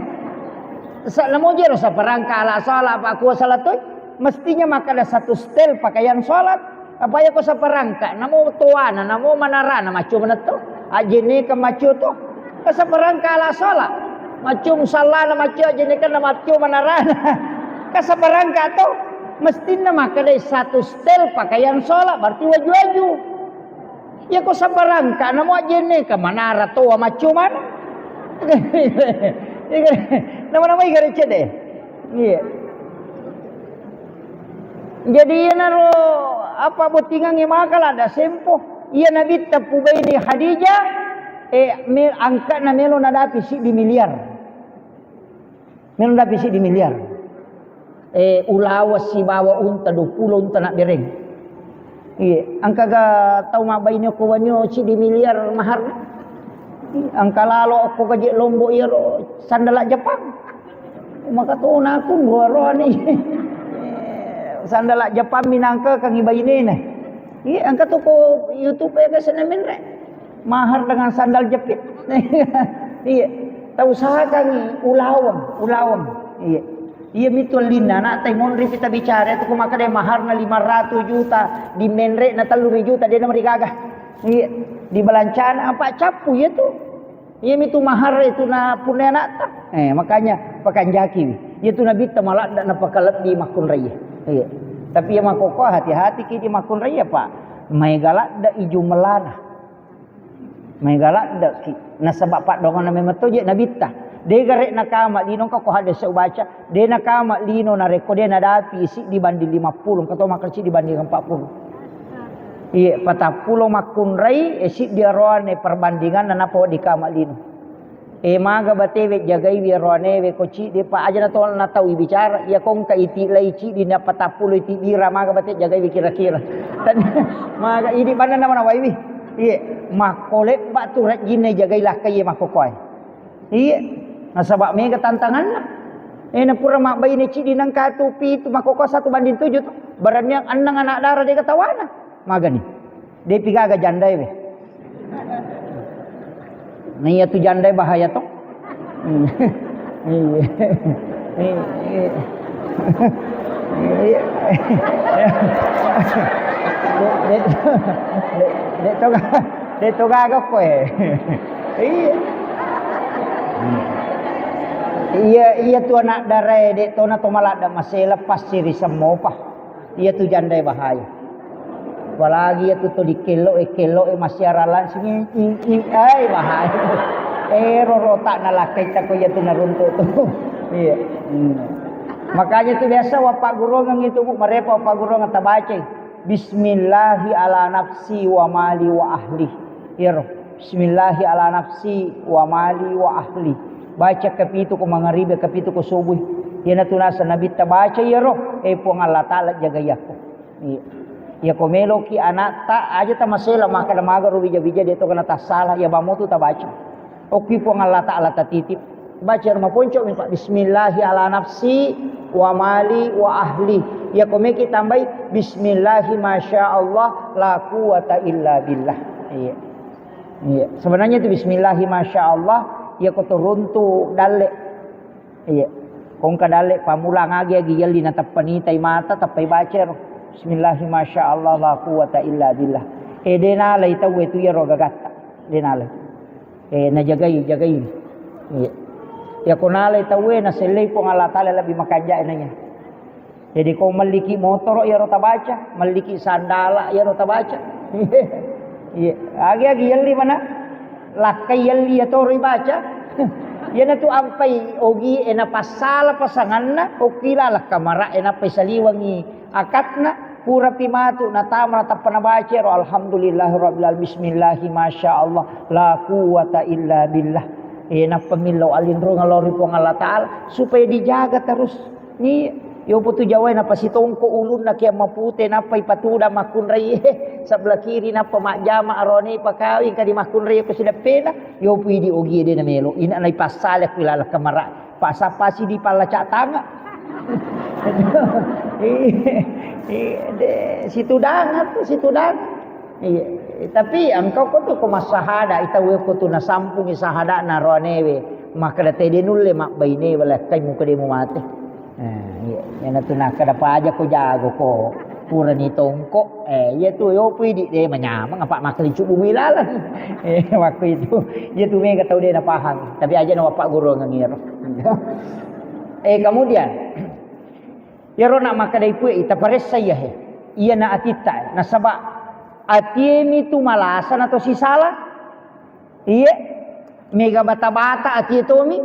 sa-, namo jero saparangka ala sholat, apa kuasa latoi? Mestinya maka ada satu setel pakaian sholat. Apa ya ko saparangka, namo toana, namo manarana, maco manetto. Ajene ke maco to. Ke saparangka ala sholat. Maco musallana, maco ajene ke na maco manarana. Ke saparangka to. Mestinna maka ada satu setel pakaian sholat, berarti waju-waju. Iya ko sabarangka namo ajenne ka manara toa maccu mana. Nama-nama igare cede. Iya. Jadi iyanaro apa bottingangnge maka lada sempo. Iya Nabitta pubaini Khadijah, eh, me-, angka'na melo nadapi siddi miliar. Melo nadapi siddi miliar. Eh, ulawa sibawa unta, dua puluh unta nabbereng. Iya, engkaga tau mabbaine ko wanio siddi miliar maharna? Engka lalo ko gaje Lombok iyaro sandala Jepang. Maka to nakun roa-roani. Sandala Jepang minangka kangi bainena. Iya, engka to ko YouTube ya, guys, na menre. Mahar dengan sandal jepit. Iya. Tausahakangi ulaweng, ulaweng. Iya. Iya mitu ellinna, anak tai monri kita bicara itu, ko makkeda maharna lima ratus juta, di menre na telluru juta, dia nomor gaga. Iya. Di balancana apa cappu iya tu. Iya mitu mahar itu na punna anakta. Eh, makanya pakanjaki. Iya tu Nabitta maladda napakalebbi makkunrai. Iya. Tapi iya makkokkoe hati-hati ki di makkunrai, Pak. Maega ladde i jumlana. Maega laddeki. Nasaba paddoanganna memang to je Nabitta. De gare nakama lino, engka ko hadis ubaca, de nakama lino narekko de nadapi siddi banding lima puluh, engka to makkeda siddi banding empat puluh. Iya, patappulo makkunrai, eh, siddi aroane perbandinganna nappa wedding kama lino. Eh, maga batewe jagaiwi aroanewe ko ciddi pa aja na to na tau ibicara, iya ko engka iti lai ciddi na patappulo iti bira, maga bate jagaiwi kira-kira. Tan-, maga idi banna nama nawaiwi. Iye, makko lebba tu rajinna jagai lakkai iye makkokkoe. Iye, nasaba mega tantanganna. Eh, na pura mabbaine ciddi nangka tu pitu makkokkoe satu banding tujuh tu. Berarti yang enneng anak dara de ketawana. Magani. Depi gaga jandae we. Nah, iya tu jandae bahaya to. Hmm. Iya. Iya. Iya. De, de, de, de to ga-, de to gaga koe. Iya. Iya, iya tu anak darae, de to na to maladda masela pasti ri semmopa. Iya tu jandae bahaya. Apalagi iya tu to dikello e, kello e masiara langsung i, i, i, ai bahaya. Eh, rorota na lakkai ta ko iya tu naruntuk tu. Iya. Hmm. Makanya tu biasa wappaggurungeng itu, Bu, marepa wappaggurungeng tabacai. Bismillahi ala nafsi wa mali wa ahli. Iyaro. Bismillahi ala nafsi wa mali wa ahli. Baca kapitu ko mangaribi, kapitu ko subuh. Iyana tu nasa Nabitta baca iyaro, eh, Puang Allah Ta'ala jagai aku. Iya. Iya ko meloki anakta, aja tamasela maka da maga ro bija-bija de to kana tasala, iya bamo tu tabaca. Okki Puang Allah Ta'ala tatitip. Baca ro maponco mi, Pak. Bismillahi ala nafsi wa mali wa ahli. Iya ko meki tambai, Bismillahi masya Allah la quwata illa billah. Iya. Iya, sebenarnya itu bismillahi masya Allah, iya ko turuntu dalle. Iya. Kongka dalle pamulang agi-agi yelli na tappa nitai mata, tappai baca ro. Bismillahi masya Allah la quwwata illa billah. E de nalai tauwe tu iyaro gagatta. De nalai. E najagai, jagai. Iya. Ya ko nalai tauwe nasellei Puang Allah Taala lebih makanja nanya. Jadi ko melliki motoro iyaro tabaca, melliki sandala iyaro tabaca. Iya, agi-agi yelli mana? Lakkai yelli iyatoro ibaca. Iyanatu ampai ogi e napassala pasanganna, okki laleng kamara e nappai saliwengi akatna, purapi matu natama natappa nabaca ro alhamdulillahirabbil alamin, bismillahi masya Allah, la quwwata illa billah. E nappa millau alinrungang lao ri Puang Allah Taala supaya dijaga terus. Ni, yopo tu Jawae napasitongko ulunna ke mapute, nappa ipatuda makkunrai, eh, sebelah kiri, nappa majjama arone pakawing kadi makkunrai ko sideppena, yopo idi ogi de namelo, ina naipassale ku ilala kamara, pasapasi di palla catanga. Iya, iya, de, situdangan tu, situdangan. Iya, tapi engkau ko tu ko massahada, ita we ko tu nasampungi sahada na roanewe, makkeda tede nulle mabbaine wala kai muka demo mate. Eh, iya, yana tu nakkeda paja ko jago ko purani tongko. Eh, iya tu yo pui di de manyamang apa makkelincu bumi laleng. Eh, waktu itu, iya tu mega tau de napahang. Tapi aja na bapak guru ngiro. Eh, kemudian, iyaro na makkedai pue, ita paressa iya he. Iya na atitta, nasaba atiemi tu malasa na to sisala. Iye, mega bata-bata atie tomi.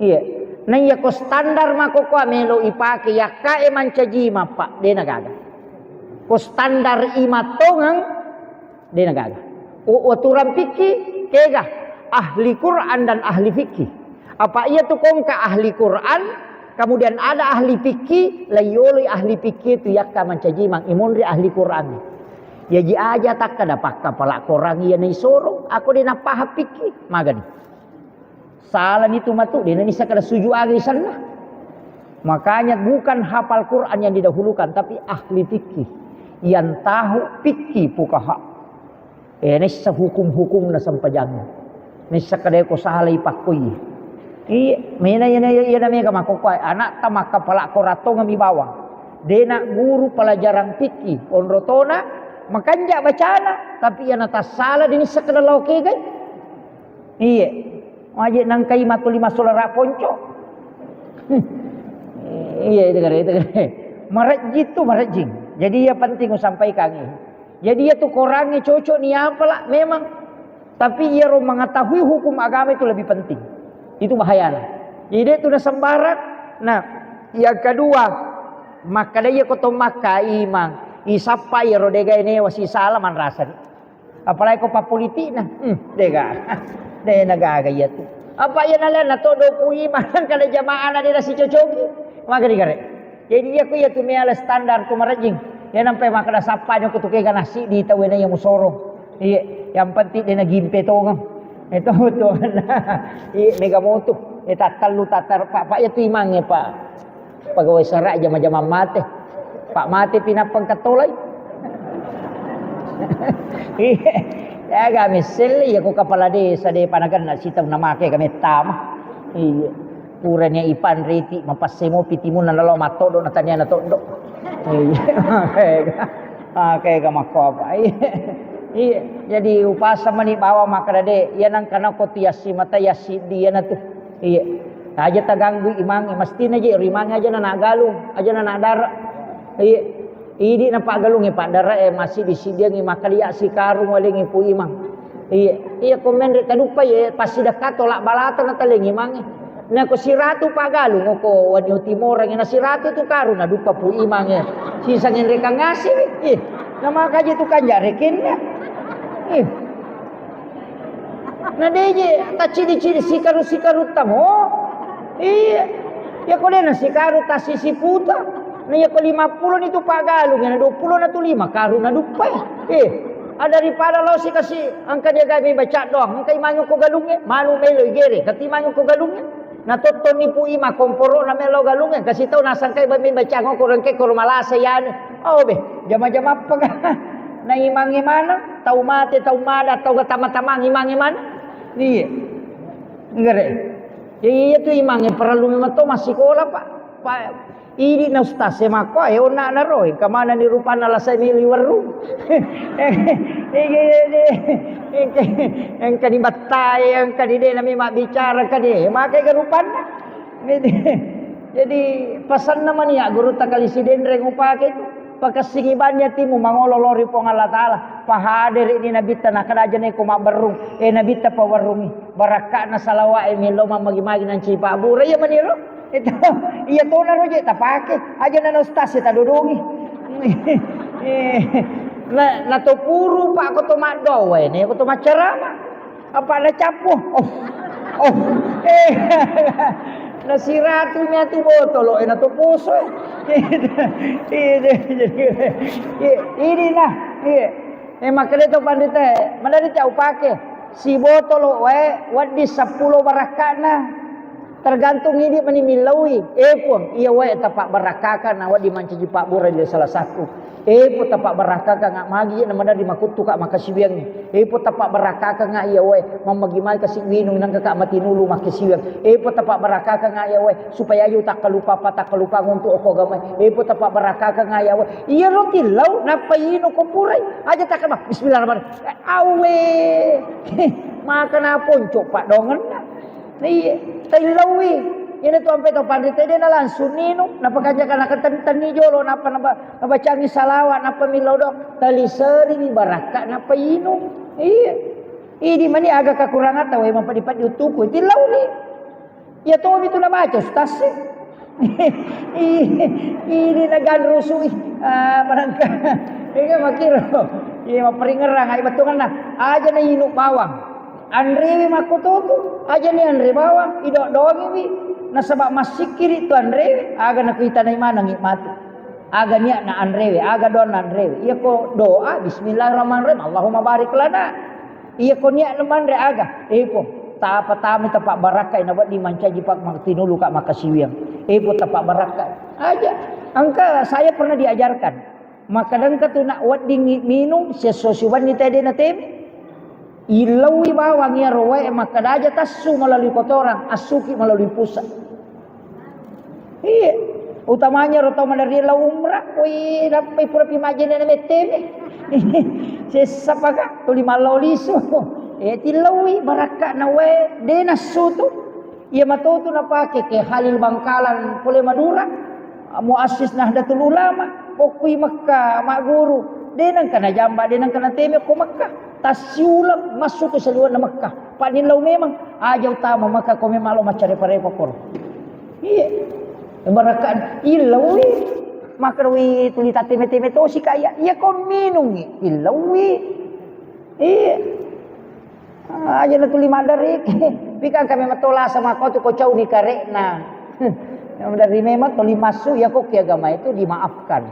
Iye, na iya ko standar mako ko melo ipake yakka e mancaji mappa, de na gaga. Ko standar imattongeng, de na gaga. U-, uturang fikki, kega? Ahli Quran dan ahli fikki. Apa iya tu kongka ahli Quran, kemudian ada ahli fikki, laiyoloi ahli fikki tu yakka mancaji mang imonri ahli Quran. Yaji aja takka da pakka pala Quran iya naisoro, aku de napahang fikki, magani. Salani tu matu, de na nisseng kada suju aga isenna. Makanya bukan hafal Quran yang didahulukan, tapi ahli fikih. Yang tahu fikih fuqaha. Eh, nissa hukum-hukum na sempajang. Nissa kada ko salai pakkoi. Iya, mena iya, iya, iya, na mega makkokkoe. Anak ta makkapala koratong mi bawang. De na guru pelajaran fikih. Onrotona, makanja bacana. Tapi iya na tassala, de nissa kada lao kegai. Iya. Maje nangkai matuli masolara ponco. Iya, itu kare, itu kare. Marejjing tu, marejjing. Jadi, iya penting usampaikan, iya. Jadi, iya tu korangnge cocok ni apa lah, memang. Tapi, iya ro mengetahui hukum agama itu lebih penting. Itu bahayana. Jadi, de tu na sembarang. Nah, yang kedua, makkada iya ko to makka imang, isappa iya ro degae newa sisala manrasani. Apalagi ko pappolitikna, hmm, dega. De na gaga iya tu. Apa iya nalena to dopu imang kada jamaah na de nasicocoki. Magari gare. Jadi iya ku iya tu meala standar tu marejjing. Iya nampai makkada sappa nyoko tu kega nasi di tau na iya musoro. Iya, yang penting de na gimpe tongeng. Itu tu. Iya, mega motu. Eh, tattallu, tattar, Pak, Pak, iya tu imangnge, Pak. Pegawai sara jama-jama mate. Pak mate pinappa engka tolai. Iya. Ya, kami sele ya ko kepala desa de panagan na sitau na make kami tama. Iya. Purani ipan reti mapasse mopi timunna nalo matoddo na tania na toddo. Iya. Oke, oke, makko apa? Iya. Iya. Jadi upasa mani bawa makkada de, iya nang kana ko tiassi mata yassi dia na tu. Iya. Aja taganggu imangnge, mestina je ro imangnge aja na nagalung, aja na nadara. Iya. Idi na paggalungnge paddara e, massiddi-siddiangngi makkalia sikarung walengngi pu imang. Iya. Iya ko menre taduppa ye passidekka tolak balata na talengngi imangnge. Na ko siratu paggalung ko wani timorang na siratu tu karung na duppa pu imangnge. Sisa ngenrekang ngasih. Ih. Na makaje tu kanja rekenna. Ih. Na deje taccidi-cidi sikaru-sikarutta mo. Iya. Ya ko dena sikaru tasisi puta. Na ya ko lima puluh ni tu pagalung, na dua puluh na tu lima karu na duppai. Eh, ada daripada lo si kasi angka dia gabe baca doang. Angka imanyo ko galungnge, manu melo igere, kati imanyo ko galungnge. Na totton ni pu ima komporo na melo galungnge, kasi tau nasangkai babe baca ngoko rengke ko malasa yani. Oh be, jama-jama apa ga? Na imangnge mana? Tau mate, tau mada, tau gatama-tamang, imangnge maneng. Iya. Nggere. Ya, iya tu imangnge parellu memang to massikola, Pak. Pak, idi na ustaz e makko, e, onna na ro, engka maneng ni rupanna lasai mili werru. Engka, engka, engka dibattai, engka di dena mi mabbicara, engka di, e, makai ga rupanna. Jadi, jadi pasanna mani ya guru takali sidenreng upake tu. Pakessingi banni atimu mangolo lao ri Puang Allah Ta'ala. Pahadere ni nabitta, nakkeda aja neko mabberrung. E, nabitta pawerrungi. Barakka'na salawa'e melo mammagi-magi nanci pabbura. Iya mani ro. Itu, iya tona ro je tapake. Aja na ustaz e tadodongi. Eh, na, na to puru, Pak, ko to maddoa, ne, ko to maccarama. Apa na cappu? Oh. Oh. Eh. Na siratu mi atu botolo, e, na to poso. Iya, jadi, iya, ini nah, iya. Eh, makkeda to pandita, madari tau pake. Sibotolo wae, wedding seppulo barakka'na. Tergantung idi mani millaui. Eh, Puang, iya wae tapabbarakkakang na wedding mancaji pabbura di salah satu. Eh, Puang, tapabbarakkakang magi na madari makuttu ka makkasiwiangngi. Eh, Puang, tapabbarakkakang iya wae mammagi-magi kasi winung nangka ka matinulu makkasiwiang. Eh, Puang, tapabbarakkakang iya wae supaya aja takkalupa apa takkalupa untuk okko agama. Eh, Puang, tapabbarakkakang iya wae. Iya ro tillau nappa inu ko purai. Aja takkama bismillahirrahmanirrahim. Awe. Maka naponco padongenna. Iya, taillaui. Iyana tu ampe to panrita de na langsung ninu, napakanjaka nakatenni-tenni jolo, napa naba-, nabacangi salawat, napa millau do, taliseri mi barakka, napa inu. Iya. Idi mani aga kakurangata wae mapadi-padi utuku, tillauni. Iya tomi tu nabaca ustaz e. Ini naganrusui. Ah, barangka. Ini makiro. Iya, maperingerang ai bettuanna. Aja na inu bawang. Anrewe makkututu, aja ni anre bawang, ido-doangiwi. Nasaba massikkiri tu anrewe, aga nakuitanai manengi matu. Aga niatna anrewe, aga doanna anrewe. Iya ko doa, bismillahirrahmanirrahim, Allahumma barik lana. Iya ko niatna manre aga, eh, Puang, tapa tami tapa barakkai na wedding mancaji pak tinulu ka makkasiwiang. Eh, Puang, tapa barakkai. Aja. Engka saya pernah diajarkan. Makkadangka tu nak weddingngi minung, siesso siwenni tede na teme. Illaui bawang iyaro wae makkada aja tassu melalui kotoran, assuki melalui pusat. Iya. Utamanya ro tau maderri lao umrah, woi, nappai pura pi majjene na metteme. Sessa paka, tuli mallo lisu. Eh, tillaui barakka na wae, de nassu tu. Iya matotu napake ke Khalil Bangkalan pole Madura, muassis Nahdlatul Ulama, ko kui Mekka magguru, de nengka najamba, de nengka nateme ko Mekka. Tassiuleng massu tu saliwenna Mekka. Padillau memang aja utama Mekka ko memang lo maccare parepa koro. Iya. Barakka illaui. Makarui tuli tateme-teme tosi kaya. Iya ko minungi illaui. Iya. Ah, aja na tuli maddariki. Pikang kami matolasa mako tu ko cauni karekna. Yang dari memang tuli masuk ya kok agama itu dimaafkan.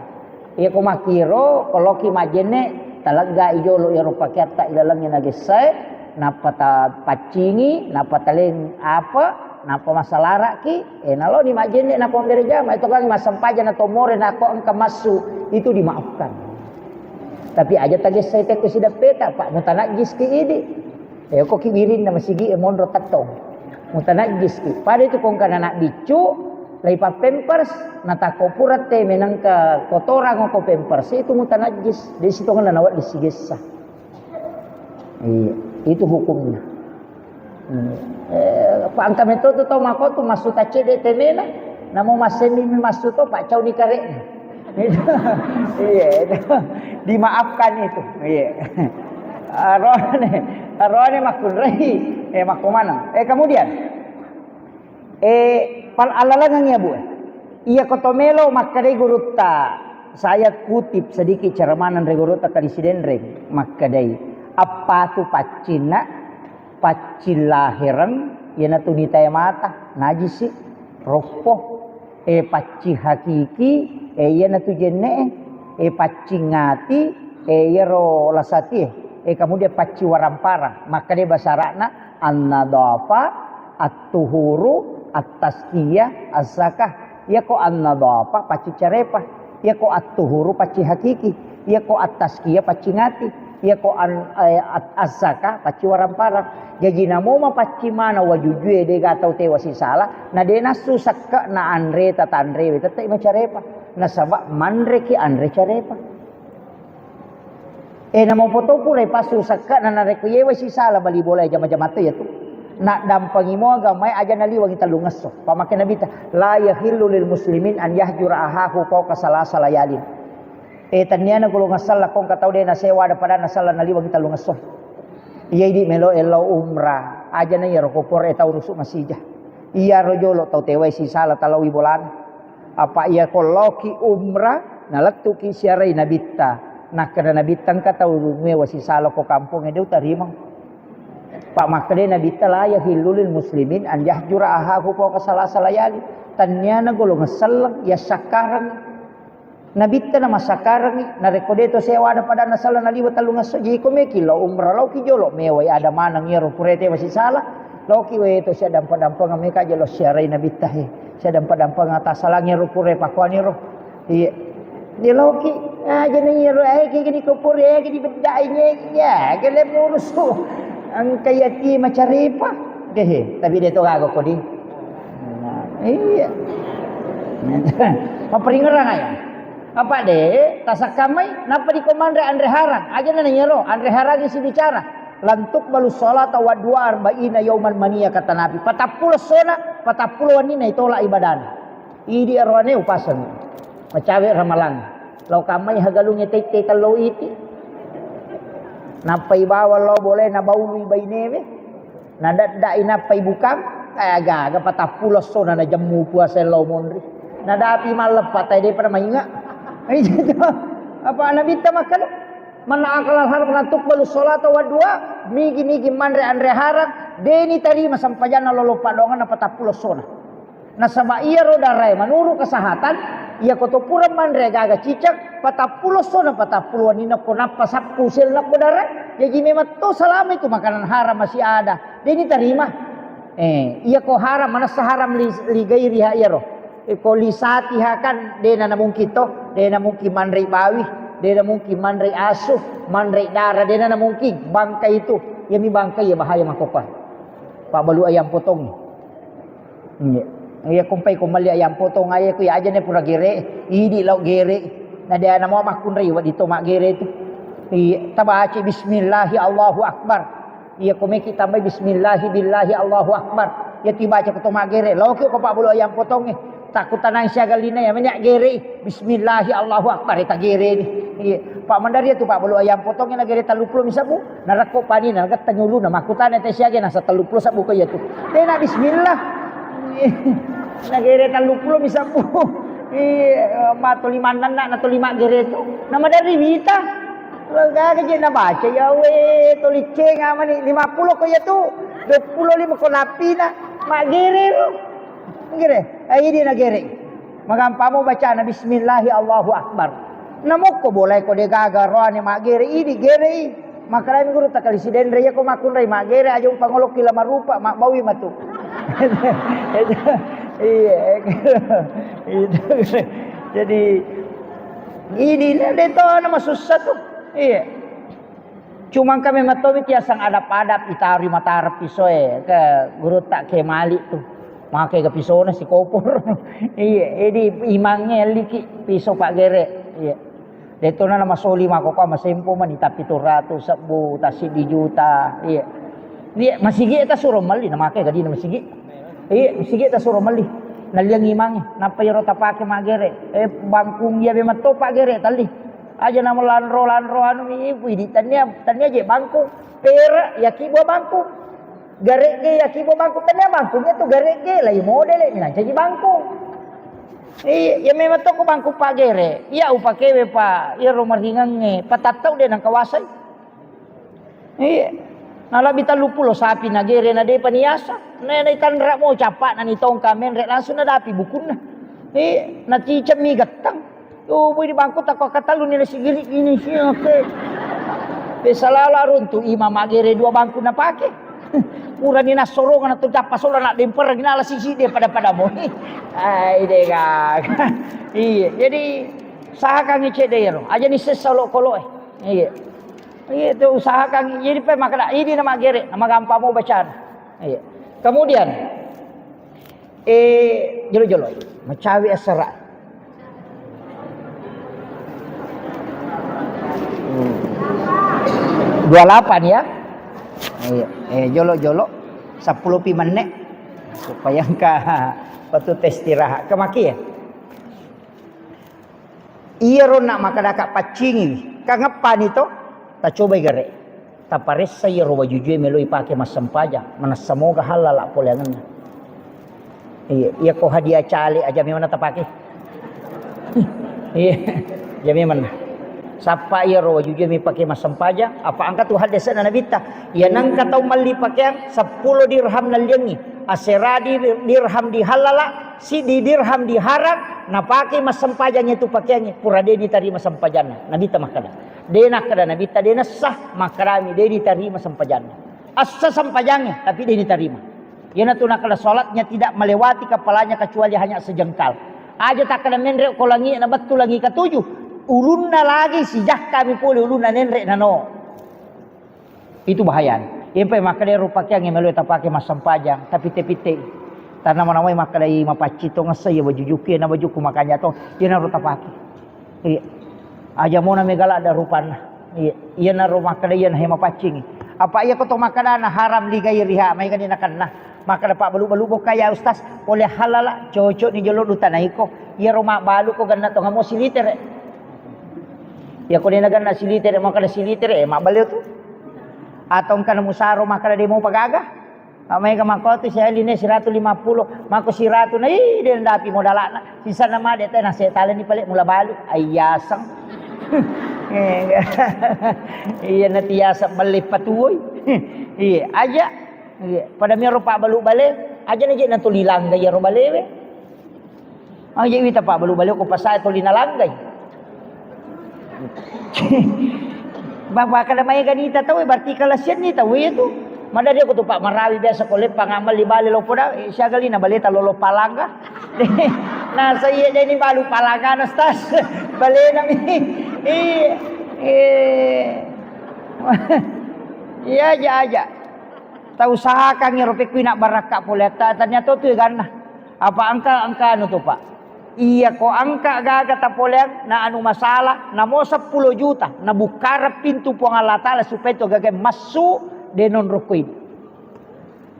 Ya ko makiro, kalau ki majene talegga ijolo ya rupa kiatta ilalengi nagessae, napa ta paccingi, napa taleng apa, napa masalaraki, eh nalo ni majene napa berjama itu kan massempajang na tomore nako engka massu itu dimaafkan. Tapi aja tagessai tekko sidappeta, Pak, mutanajjis ki idi. Eh, ko ki wirinna masigi e monro tettong. Mutanajjis ki. Pada itu kongkana anak biccu, lai pappempers, natakko pura te menengka kotorang ko pampers itu mutanajjis. Di situ ngena nawa disigessa. Iya, itu hukumnya. Hmm. Eh, pa engka metto tu tau mako tu massu taccedde temena, namo massemi mi massu to, Pak, cauni karekna. Itu. Iya, itu. Dimaafkan itu. Iya. Arone, arone makkunrai, eh, makko maneng. Eh, kemudian, eh, pal-, alalengeng ya, Bu. Iya ko to melo makkedai gurutta. Saya kutip sedikit ceramah nang ri gurutta Kali Sidenreng, makkedai, appatu paccinna, paccing lahereng, iyanatu nitae mata, najisi, roppo, e, paccing hakiki, e, iyanatu jenne'e, e, paccing ati, e, iyaro lasatie, e, kemudian paccing waramparang, makkeda bahasa Arabna an-nadhafa, at-tuhuru, at-tazkiyah, az-zakah. Iyako an-nadhafa paccing carepa, iyako at-tuhuru paccing hakiki, iyako at-tazkiyah paccing ati. Iyako an-, eh, at-, azzaka, pacci waramparang. Jaji namo mapaccing maneng wajujue, dega tau tewa sisala, na de nassu sekke'na anreta tanrewe, tette'i macarepa. Nasaba manreki anre carepa. Eh, namo poto pura ipassu sekke'na, narekko yewa sisala bali bola, jama-jama to iyatu. Naddampengi mo agamae aja naliwengi tellungesso. Pamake Nabitta, "La yahillu lil muslimin an yahjura ahahu fauqa salasa layalin." Eh, tenniana golongang selleng ko engka tau de nasewa ada padanna selleng naliwengi tellungesso. Iya idi melo ellau umrah, aja na iyaro ko pore tau rusu masija. Iyaro jolo tau tewai sisala talaui bolana. Apa iya ko laoki umrah, nalettuki siarai Nabitta. Nakkeda Nabitta, "Engka tau mewa sisala ko kampongnge, de utarimang." Pak makkeda Nabitta, "La yahillu lil muslimin an yahjura ahahu fauqa salasa layali." Tenniana golongang selleng yassakkareng. Nabitta namassakkarengi, narekko de to sewa ada padanna selleng naliwa tellungesso, jiko meki lao umrah, laoki jolo mewai ada maneng iyaro pura tewa sisala. Laoki wae to siaddampa-dampengeng, meka jolo siarai Nabitta he. Siaddampa-dampengeng tasalangi ro pura pakuani ro. Iya. Dia laoki, aja na iyaro, eh, kayak gini ko pura, eh, gini beddai nye, ya, gele murusu. Engka yati macarepa. Dehe, tapi de to gaga kodi. Nah, iya. Maperingerang aja. Apa de, tasakkamai, napa diko manre anre harang? Aja na iyaro, anre harang isi bicara. Lantuk balu salata wa dua arba'ina yauman mania, kata Nabi. Patappulo sona, patappulo wanina itolak ibadana. Idi aroane upaseng. Macawe ramalang. Lao kamai hagalunge tette tello iti. Nappai bawang lao bolena baului bainewe. Nadadda'i nappai bukang. Eh, aga-aga patappulo essona najemmu puasa lao monri. Nadapi malleppa tai depa mainga. Apa Nabitta makkeda? Man akalal haram la tuqbalu sholata wa dua, nigi-nigi manre anre harang, deni tarima sempajanna lolo paddoanganna patappulo essona. Nasaba iyaro darae manuru kesehatan, iyako to pura manre gaga cicak, patappulo essona, patappulo wenninna ko nappa sappu sel nakko darae, jaji memang to salama itu makanan haram masih ada, deni tarima. Eh, iyako haram, manessa haram li, li gairiha iyaro. Eh, ko li satiha kan, dena namungkin to, dena mungkin manrei bawi, dena mungkin manrei asu, manrei dara, dena namungkin. Bangkai itu, iyami bangkai iya bahaya makkokkoe. Pabbalu ayam potong. Iya. Iya, kompai ko melli ayam potong aja, ku iya aja ne pura gere, idi lao gere. Na de ana mau makkunrai wedding to maggere tu. Iya, tabaca bismillahi Allahu Akbar. Iya, ko meki tambai bismillahi billahi Allahu Akbar. Iya, tibaca ko to maggere. Loki ko pabbalu ayam potongnge. Takkutanang siaga lina iya menya gere. Bismillahi Allahu Akbar, eta gere ni. Iya. Pak Mandari itu pabbalu ayam potongnge na gere telluppulo mi sabbu. Narekko pani na getteng uluna makkutana te siaga nasa telluppulo sabbu ko iya tu. Tena bismillah. Na gere telluppulo mi sabbu. Iya, ma toli mannanna na toli maggere tu. Na madari wita. Lo gaga je nabaca, ya we, toli cenga mani lima puluh ko iya tu. Dua puluh lima ko napina. Maggere lo. Gere. Eh, idi na gere. Magampamo bacana bismillahi Allahu Akbar. Namokko bolai ko de gaga roane maggere, idi gerei. Makkalami guru takali sidenre, iya ko makkunrai maggere aja umpangolokki la marupa, mabbawi matu. Iya. Itu. Jadi ini de to na masussa tu. Iya. Cuma engka memang tomi tiasang adap-adap itarui matara pisoe ke gurutta ke malik tu. Make ke pisona sikopor. Iya, jadi imangnge liki piso paggere. Iya. Detona na masoli makkokkoe masempo mani tapi tu ratu sebbu, tassiddi juta. Iya. Iya, masigi ta suro melli na make gadina masigi. Iya, masigi ta suro melli. Nalliang imangnge, nappa iyaro tapake maggere. Eh, bangkung iya memang to paggere talli. Aja na melanro-lanro anu mi, widi, tania, tania je bangkung. Pera, yaki buah bangkung. Garegge, yaki buah bangkung. Tania bangkung itu garegge, lai modele, minang caji bangkung. Iya, iya memang toko bangkung paggere. Iya upakewe pa, iya romaringangnge, patattau de nangkawasai. Iya. Nalabbi telluppulo sapi nagere na depa niasa. Nena itanra mo cappa na nitongka menre langsung nadapi bukunna. Iya, nacicemmi gettang. Oh, bui di bangku takko katellu ni nasigiri ini sih, oke. Biasa lala runtu imam magere dua bangku napake. Purani nassorongeng tu cappa solo nak demper nala sisi de pada-pada mo. Ai de gaga. Iya, jadi sahakangngi cedde ero. Aja ni sessa lo koloe. Iya. Iya, itu usahakan. Jadi, pe makkeda, idi na maggere, na magampang mo bacana. Iya. Kemudian, eh, jolo-jolo, macawe asera. Hmm. Dua lapan ya. Iya. Eh, jolo-jolo, sepuluh pi menit. Supaya engka waktu istirahat. Kemaki ya? Iyaro na makkadaka paccingiwi, kangeppani to, tacobai gare. Taparessa iyaro wajujue meloi pake massempajang, manessa moga hallala poleangenna. Iya, iya ko hadiah cale aja memang tapake. Iya, aja memang. Sappa iyaro wajujue mi pake massempajang, apa engka tu hadesena nabitta. Iya nengka tau melli pakeang seppulo dirham nalliangi, asera di-, dirham di hallala, siddi dirham diharang, napake massempajang itu pakeangnge, pura de ditarima sempajanna. Nabitta makkeda, de nakkeda Nabitta, de nessa, makkedami, de ditarima sempajanna. Essa sempajangnge, tapi de ditarima. Iyanatu nakkeda, salatnya tidak melewati kepalanya kecuali hanya sejengkal. Aja takkeda menre ko langi na bettu langi ketujuh, ulunna lagi sijakkami pole ulunna nenre nano. Itu bahayana. Iyampai makkeda ero pakeang yang meloi tapake massempajang, tapitte-pitte. Tanna manawai makkedai mapacci to ngessa iya baju juku, iya na bajuku makanja to, iya naro tapake. Iya. Aja mona mega ladda rupanna. Iya. Iya naro makkeda iya na he mapaccingi. Apa iya ko to makkedana haram li gairiha, mai kani nakenna. Makkeda pabbalu-balu bokka ya Ustaz, pole halala, cocok ni jolo dutanaiko. Iyaro mabbalu ko ganna to ngamo silitere. Iya ko dena ganna silitere, makkeda silitere, eh, mabbaleo tu. Atau engka na musaro makkeda de mopa gaga. Maega makko tu sialine siratu lima puluh, makko siratu na, ih, de ndapi modalana. Sisana made te na setale ni pale mula balu. Aiyaseng. Iya na tiasa belle patuoi. Iya, aja. Iya, pada miaro pabbalu bale, aja na je na tuli langga iyaro balewe. Oh, iya, wita pabbalu-balu ko pasae tuli nalanggai. Bapa kada maega nita tau, berarti kalasian ni tau itu. Madari aku tu Pak Marawi biasa ko leppang amal di bale lopo da, eh, siaga lina baleta lolo palangga. Nah, saya jadi balu palangga na stas. Balena mi. Iya. Eh. Iya aja aja. Tau usahakan ero pekku ina barakka pole atta, tania to tu ganna. Apa engka, engka anu tu, Pak? Iya ko engka gaga tapoleang na anu masalah, namo seppulo juta, nabukkareng pintu Puang Allah Taala supaya to gaga massu de nonrokko ini.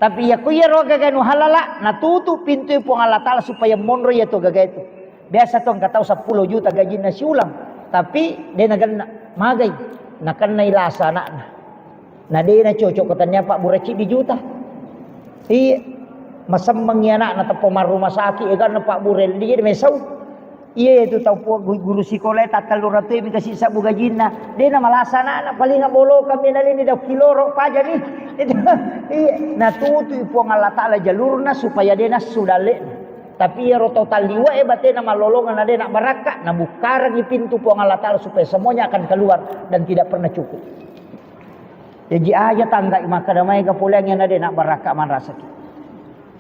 Tapi iya ko iyaro gaga nu halala, natutu pintu Puang Allah Taala supaya monro iya to gaga itu. Biasa to engka tau seppulo juta gajinna siulang, tapi de nagenna, magai, nakennai lasa anakna. Na de na cocok ko tania pabbura ciddi juta. Iya, masemmengi anakna teppa marruma sakit, eganna pabbura elli, de mesau. Iya, itu tau pu-, gu-, guru sikola tattellu ratu mi kasi sabbu gajinna. De na malasa anakna, paling bolokang mi nalini dau kiloro pajani. Itu, iya, natutu Puang Allah Taala jalurna supaya de nassu dalle'na. Tapi iyaro tau talliwa e batena mallolongeng na de na barakka, nabukkarengi pintu Puang Allah Taala supaya semuanya akan keluar dan tidak pernah cukup. Jaji aja tangga makkeda maega poleang iyana de na barakka manrasaki.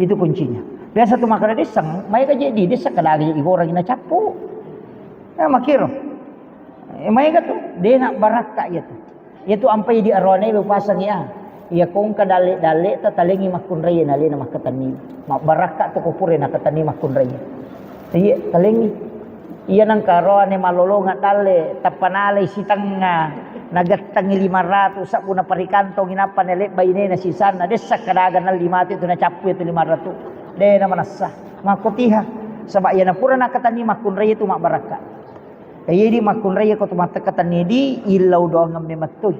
Itu kuncinya. Biasa tu makkeda desseng, maega je di desseng kada aga je igoreng na cappu. Ya makiro. Eh, maega tu, de na barakka iya tu. Iya tu ampai di arone lu pasang ya. Iya kongka dalle-dalle ta talengi makkunrai na lena makkatenni. Mabbarakka tu ko pura na katenni makkunrai. Iya, talengi. Iya nengka roane malolongeng dalle, tappa nalai sitengnga, nagettengi lima ratu, sabbu naparikantongi nappa nalebba inena sisanna, dessa kadaga nalli matu itu nacappu itu lima ratu. De na manessa. Makkotiha. Saba iyana pura nakatenni makkunrai itu mabbarakka. Iya di makkunrai ko tu mattekatenni di illau doangeng memettui.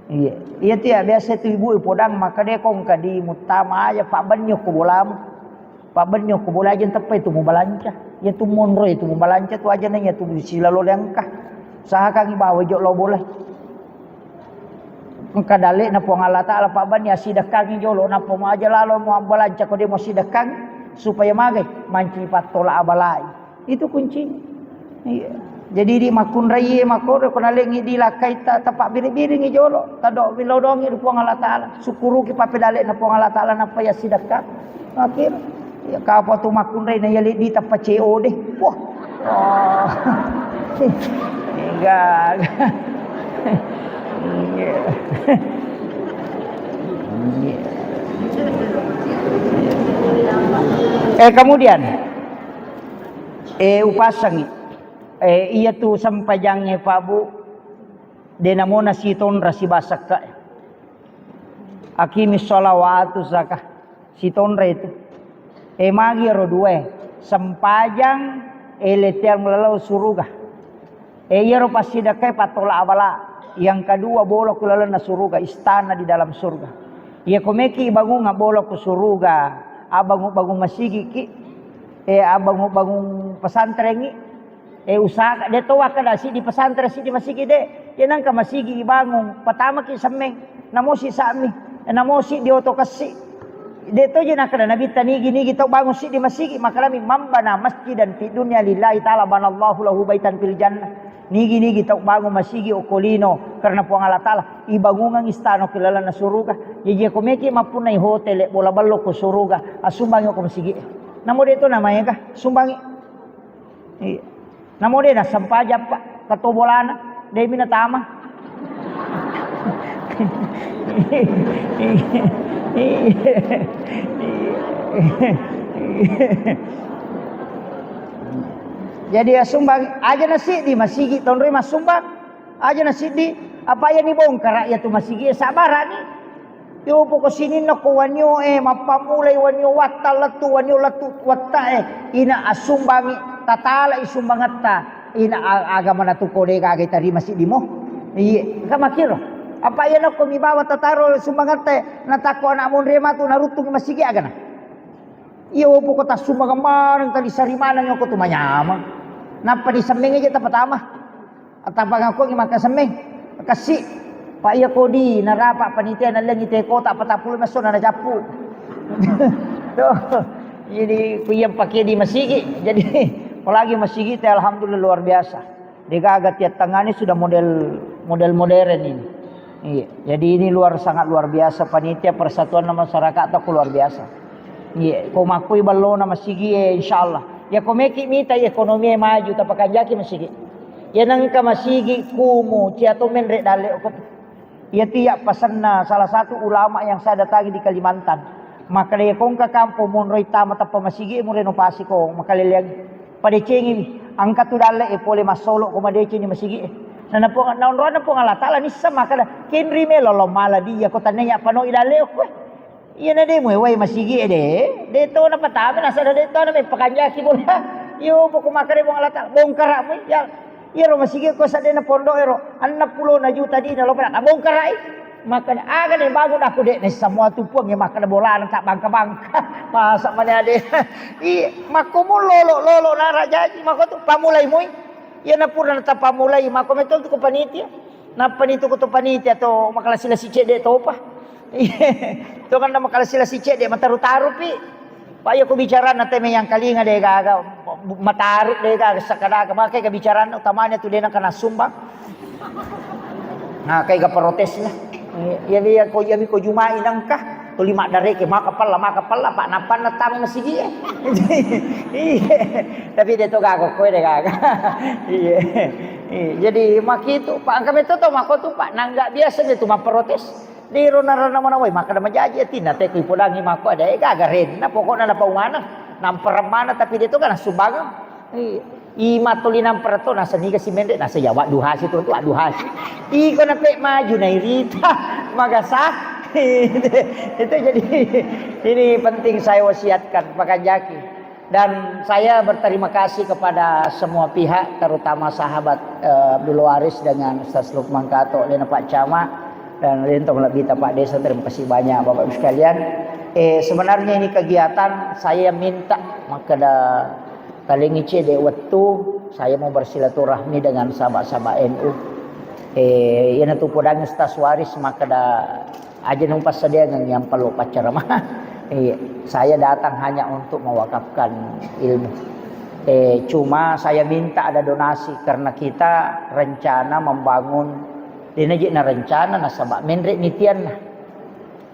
Iya. Iya tu ya biasa tu ibu podang makkeda ko engka di muttama aja pabbenni ko bolamu. Pabbenni ko bola aja teppa itu mubalanca. Iya tu monro itu mubalanca tu aja na iya tu silalo lengka. Usahakan ibawa jo lo bola. Engka dalle na Puang Allah Taala pabbenni asidekkangi jolo nappa mo aja lalo mo balanca ko de mo sidekkangi supaya magai manci pattola abalai. Itu kuncinya. Iya. Jadi di makkunrai makkodo ko nalengi di lakkai ta, tapabbiri-biringi jolo, tado bilodongi di Puang Allah Taala. Syukuruki papedale na Puang Allah Taala nappa ya sidekka. Akhir ya kapa tu makkunrai na yali di tappa C O D. Wah. Oh. Enggak. Eh, kemudian, eh, upasangi, eh, iya tu sempajangnge, Pak Bu, de namona sitonra sibasakka. Aqimis sholawatu zaka. Sitonra itu. Eh, magi ero dua, sempajang, eh, lettiang lalau suruga. Eh, iyaro passidekkae pattola abala. Yang kedua, bolo ku lalenna suruga, istana di dalam surga. Iya, ko meki bangunga bolo ku suruga, abangung-bangung masigiki, eh, abangung-bangung pesantrengi, eh, usaha, de to wakkeda siddi pesantren, siddi masigi, de. Iya, nangka masigi ibangung, patamaki semmeng, namosi sa'mi, namosi di oto kessi. De to je nakkeda Nabitta, nigi-nigi tau bangung siddi masigi, makkedami, "Man bana masjidan fid dunya lillahi ta'ala banallahu lahu baitan fil jannah." Nigi-nigi tau bangung masigi okko lino karena Puang Allah Ta'ala, ibangungang istana ko lalenna suruga. Jaji ko meki mappunnai hotel, bola ballo ko suruga, asumbangi ko masigi. Namo de to namaega, sumbangi. Iya. Namo de nassempajang, Pak, keto bolana, de mi natama. Jadi, ya, sumbang aja na siddi masigi tonroi massumbang. Aja na siddi, apa iya ni bongkara iya tu masigi, sabarani. Yo, poko sininna ko wanio, eh, mappammulai wanio watta lettu, wanio lettu watta, eh, ina assumbangi, tatalai sumbangetta, ina a-, agama natu ko de gaga tarima siddimo. Iye, ka makiro. Apa iya nakko mi bawa tataro sumbangetta, eh, natakko anak monre matu naruttungi masigi agana. Iya, poko tassumbang maneng tadi sari maneng ko tu manyameng. Nappa disemmengi je tapatama. Atappa ngakkuangngi makkasemmeng, kassi. Pak, iya kodi narapa panitia nallengi te kota patappulo messo na cappu. Tuh. Jadi ku iya pakai di masigi. Jadi apalagi masigi te alhamdulillah luar biasa. Degaga tiap tengah ini sudah model model modern ini. Iya. Jadi ini luar sangat luar biasa panitia persatuan masyarakat atau luar biasa. Iya, ko makkui ballona masigi, eh, insyaallah. Ya ko meki mita ekonomi maju tapakanjaki masigi. Ya nengka masigi kumu cia to menre dalle ko. Ya tiap pasenna salah satu ulama yang saya datangi di Kalimantan. Maka de kongka kampung monroi tama tappa masigi mu renovasi ko makaleleang. Padecengi angka tu dalle e pole massolo ko madeceni masigi e. Nana Puang, naonrona Puang Allah Taala nissa maka da kenri melo lo mala dia ko tannenya panoi dalle ko. Iyana de muewai masigi e de, de to napatama nasada de to na mepakanjaki bola. Iyo poko makkeda Puang Allah Taala, bongkara mui. Ya, iyaro masigi ko sadena pondok ero, enneng pulona juta dina lo pada bongkarai. Makkeda aga de bangun aku de, ne semua tu Puang ya makkeda bolana tak bangka-bangka. Masa mana ade. I makko mu lolo lolo nara jaji makko tu pamulai mui. Iyana pura natapammulai, makko metto tu ko panitia. Nappa ni tu ko to panitia to makalasi-lasi cedde topa. To kan makalasi-lasi cedde mataru-taru pi. Pak, iya ko bicarana teme yang kalinga de gaga mataru de gaga sakadaga makai ka bicarana utamanya tu de na kana sumbang. Nah, kai ga protesna. Iya, iya, ko iya mi ko Jumai nangka. Tuli maddareke maka pella, maka pella, Pak, nappanna tama masigi e. Iya. Tapi de to gaga koe de gaga. Iya. Iya. Jadi makitu, Pak, angka metto to mako tu, Pak, nangga biasa de tu mapprotes. Diro narana mana wai, maka da majaji atinna te kui podangi mako ada e gaga renna pokokna na paumana. Namperemmana tapi de to kan sumbangang. Iya. I matto linang peretto, nasa niga si menre, nasa ya wadduhasi tu, tu wadduhasi. Iko nape maju nairita, magasa. Itu jadi ini penting saya wasiatkan, pakanjaki. Dan saya berterima kasih kepada semua pihak, terutama sahabat, eh, Abdul Waris dengan Ustaz Lukman Kato, dan Pak Camat, dan Lintong Labita Pak Desa, terima kasih banyak Bapak Ibu sekalian. Eh, sebenarnya ini kegiatan saya minta, maka da Talengi cedde wettu, saya mau bersilaturahmi dengan sahabat-sahabat N U. Eh, iyanatu podangi Ustaz Waris makkeda, aja nupassadiangengngi yang perlu pacceramah. Iya, saya datang hanya untuk mewakafkan ilmu. Eh, cuma saya minta ada donasi karena kita rencana membangun, denaji na rencana nasaba menre nitianna.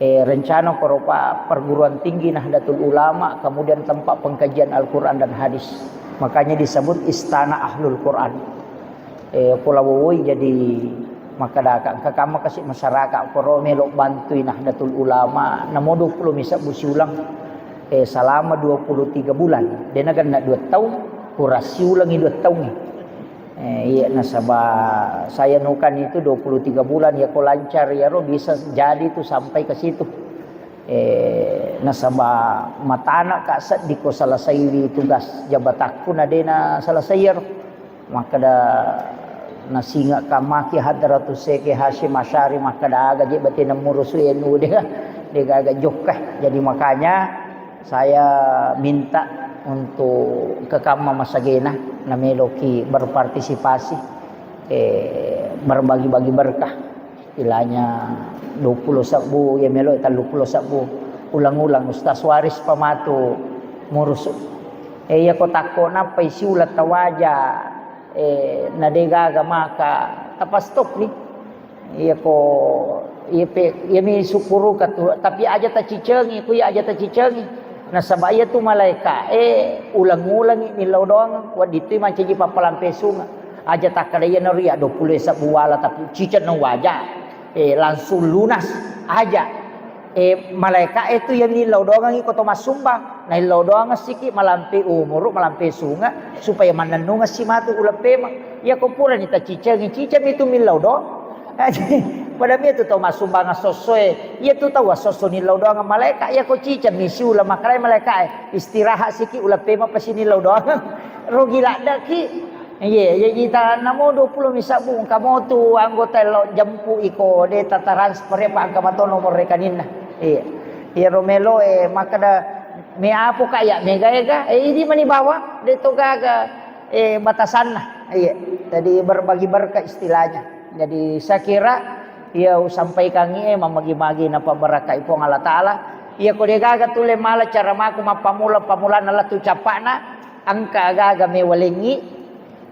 Eh, rencana koropa perguruan tinggi Nahdlatul Ulama, kemudian tempat pengkajian Al-Quran dan hadis. Makanya disebut Istana Ahlul Quran. Eh, Pulau Woi jadi Makkadaka, engka kamma kasi masyarakat koro melo bantui Nahdlatul Ulama, namo dua puluh mi sebbu siulang, eh, selama dua puluh tiga bulan. Dena genna dua tahun, kurang siulangi dua tahun. Eh, iya, nasaba saya nukan itu dua puluh tiga bulan, ya ko lancar ya ro bisa jadi itu sampai ke situ. Eh, nasaba matana ka seddi ko selesaiwi tugas jabatakku na dena selesai ya ro. Makkeda, nasinga kamaki Hadratus Syekh Hasyim Asy'ari makkeda, aga je batena murusu enu de, de gaga jokka. Jadi makanya saya minta untuk kekamma masagena nameloki berpartisipasi, eh, berbagi-bagi berkah. Istilahnya dua puluh sebbu, ya melo tellu puluh sebbu. Ulang-ulang Ustaz Waris pamatu murusu. Eh, iya ko takko nappai siulang tawaja, eh, na de gaga maka tapa stop ni. Iya ko, iya pe, iya mi syukuru ka tu, tapi aja tacicengi, ku iya aja tacicengi. Nasaba iya tu malaika, eh, ulang-ulangi millau doang, waddi tu mancaji pappalampe sunga. Aja takkada iya nori ya dua puluh sebbu wala tapi ciceng no waja. Eh, langsung lunas aja. Eh, malaika e tu iya millau doangi ko to massumbang. Na illau doang siki malampe umuru, malampe sunga, supaya mannennungeng si matu uleng pemeng. Iya ko purani tacicengi, ciceng itu millau doang. Pada mi tu tau massumbang sosso e. Iya tu tau sosso nillau doang malaika. Iya ko ciceng mi siuleng makkalai malaika e. Istirahat siki uleng pemeng pasi nillau doang. Rugi laddeki. Iya, iya, ita namo dua puluh mi sabbu, engka mo tu anggota lo jempu iko, de ta transfer ya, pa engka mato nomor rekeninna. Iya. Iya, romelo, eh, makkeda me apo ka ya, mega ega, eh, idi mani bawa, de to gaga, eh, batasanna. Iya. Jadi berbagi berkah istilahnya. Jadi saya kira, iya, usampaikan, eh, mamagi-magi na pabarakai Puang Allah Ta'ala. Iya, ko de gaga tule mala cara maku mappamula, pamulana latu capakna, engka gaga mewalengi,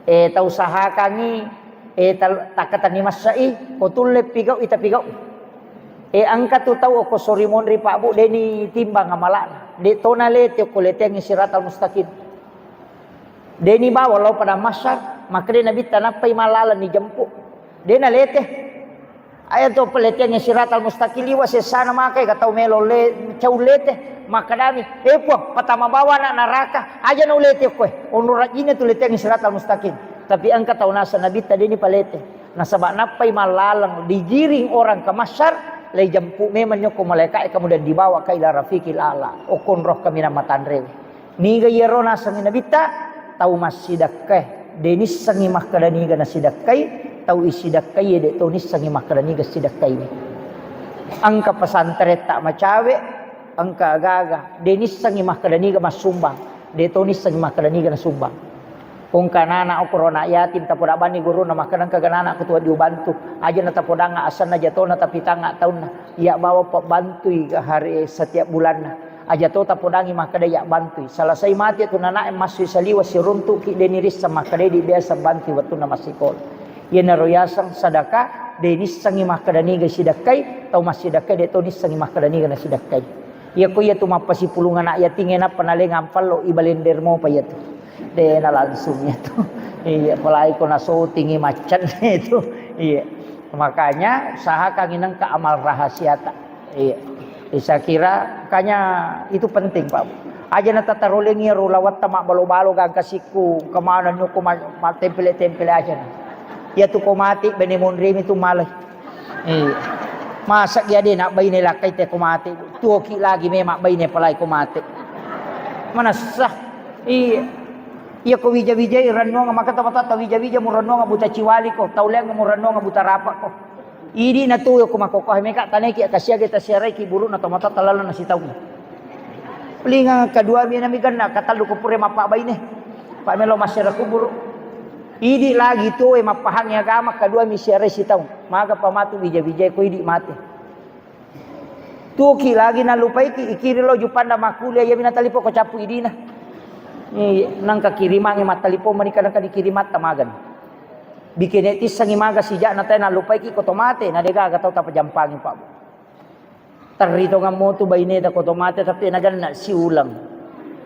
eh, tau sahakangi, eh, tal-, takkatenni massai, ko tulle pigau, ita pigau. Eh, engka tu tau okko sori monri, Pak Bu, deni timbang amalana. De tona lete okko leteangi siratal mustaqim. Deni bawa lao pada masyar, makkeda Nabitta nappai malaleng ni jempu. Dena lete. Aya to peleteangnge siratal mustaqim liwa sessana makai ka tau melo le-, cau lete. Makkedami, "Eh, Puang, patama bawa anak neraka, aja na ulete koe. Onro rajine tu leteangnge siratal mustaqim." Tapi engka tau naseng Nabitta deni palete. Nasaba nappai malaleng digiring orang ke mahsyar, lai jempu memang nyoko malaika e kemudian dibawa ka ila rafiqil a'la. Okkonro kaminang matanre. Niga iyaro nasengngi Nabitta? Tau massidakkae. De nissengngi makkeda niga nasidakkai, tau isidakkaie de to nissengngi makkeda niga sidakkaini. Engka pesantren tak macawe, engka gaga, de nissengngi makkeda niga massumbang, de to nissengngi makkeda niga nasumbang. Engka anak-anak okoro anak yatim, tapoda bani guruna makkeda engka anak-anak kutua diubantu, aja na tapodanga asenna jatona tapi tanga taunna, iya bawa pabbantui hari setiap bulanna. Aja to tapodangi makkeda iya bantui. Salasai mate tu nanae massui saliwa siruntuki deni risseng makkeda di biasa bantui wettunna massikola. Iyanaro yaseng sadaka, de nissengngi makkeda niga sidakkai, tau massidakkai de to nissengngi makkeda niga nasidakkai. Iya ko iya tu mappasipulung anak yatingnge nappa nalengang pallo ibalender mopa iya tu. De na langsung iya tu. Iya, apalagi ko nasotingi maccanne tu. Iya. Makanya usahakan inengka amal rahasiata. Iya. Saya kira makanya itu penting, Pak. Aja na tatarolengi ro lawatta mabbalo-balo gangka sikku, kemana nyoko ma-, mattempele-tempele aja na. Iya tu ko mati bene monremi tu malai. Iya. Masa dia de nak baine lakkai te ko mati. Tuoki lagi memang baine palai ko mati. Manessa. Iya. Iya ko wija-wijai rennuang maka tau mata wija-wija mu rennuang buta ciwali ko, tau leng mu rennuang buta rapa ko. Idi na tu ko makkokkoe meka taneki kasiage tasiaraiki burukna tomatoatta lalenna sitaung. Pelingang kedua mi nami genna, ketellu ko pura mappabaine. Pa melo masyarakat kuburu. Idi lagi tuwe mappahangi agama, kedua mi siarai sitaung. Maga pamatu bija-bijai ko idi mate. Tuki lagi nalupaiki, ikiri lo jupanda makkuliah, iya mi natalipo ko cappu idina. Iya, nangka kirimangi mattalipo mani kadang-kadang dikirimatta magani. Bikene tissengi maga sija'na tae nalupaiki ko to mate, na degaga tau tapajampangi, Pak. Terri tongang motu baineta ko to mate, tapi naganna siulang.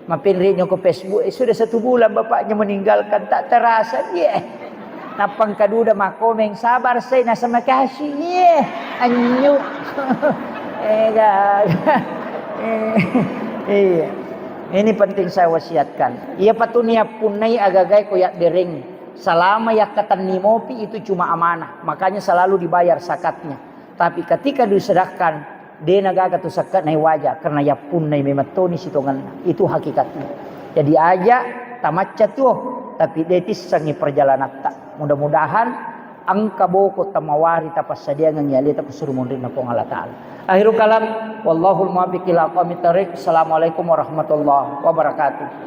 Mapenre nyoko Facebook, eh, sudah satu bulan bapaknya meninggalkan, tak terasa dia. Nappa engka duda makkomeng, "Sabar sai, nasaba kasi." Iye, anyu. Eh, gaga. Eh, iya. Ini penting saya wasiatkan. Iya patuni yappunnai agagae ko yabbereng. Selama yakkatenni mopi itu cuma amanah. Makanya selalu dibayar zakatnya. Tapi ketika disedekahkan, de nagaga tu sekka nai waja, karena yappunnai memettoni sitongenna. Itu hakikatnya. Jadi aja tamacca tuo, tapi de tissengi perjalananta. Mudah-mudahan engka boko tamawari tapassadiangengi aleta ku suru monrinna Puang Allah Ta'ala. Akhirul kalam, wallahul muwaffiq ila aqwamit thariq. Assalamualaikum warahmatullahi wabarakatuh.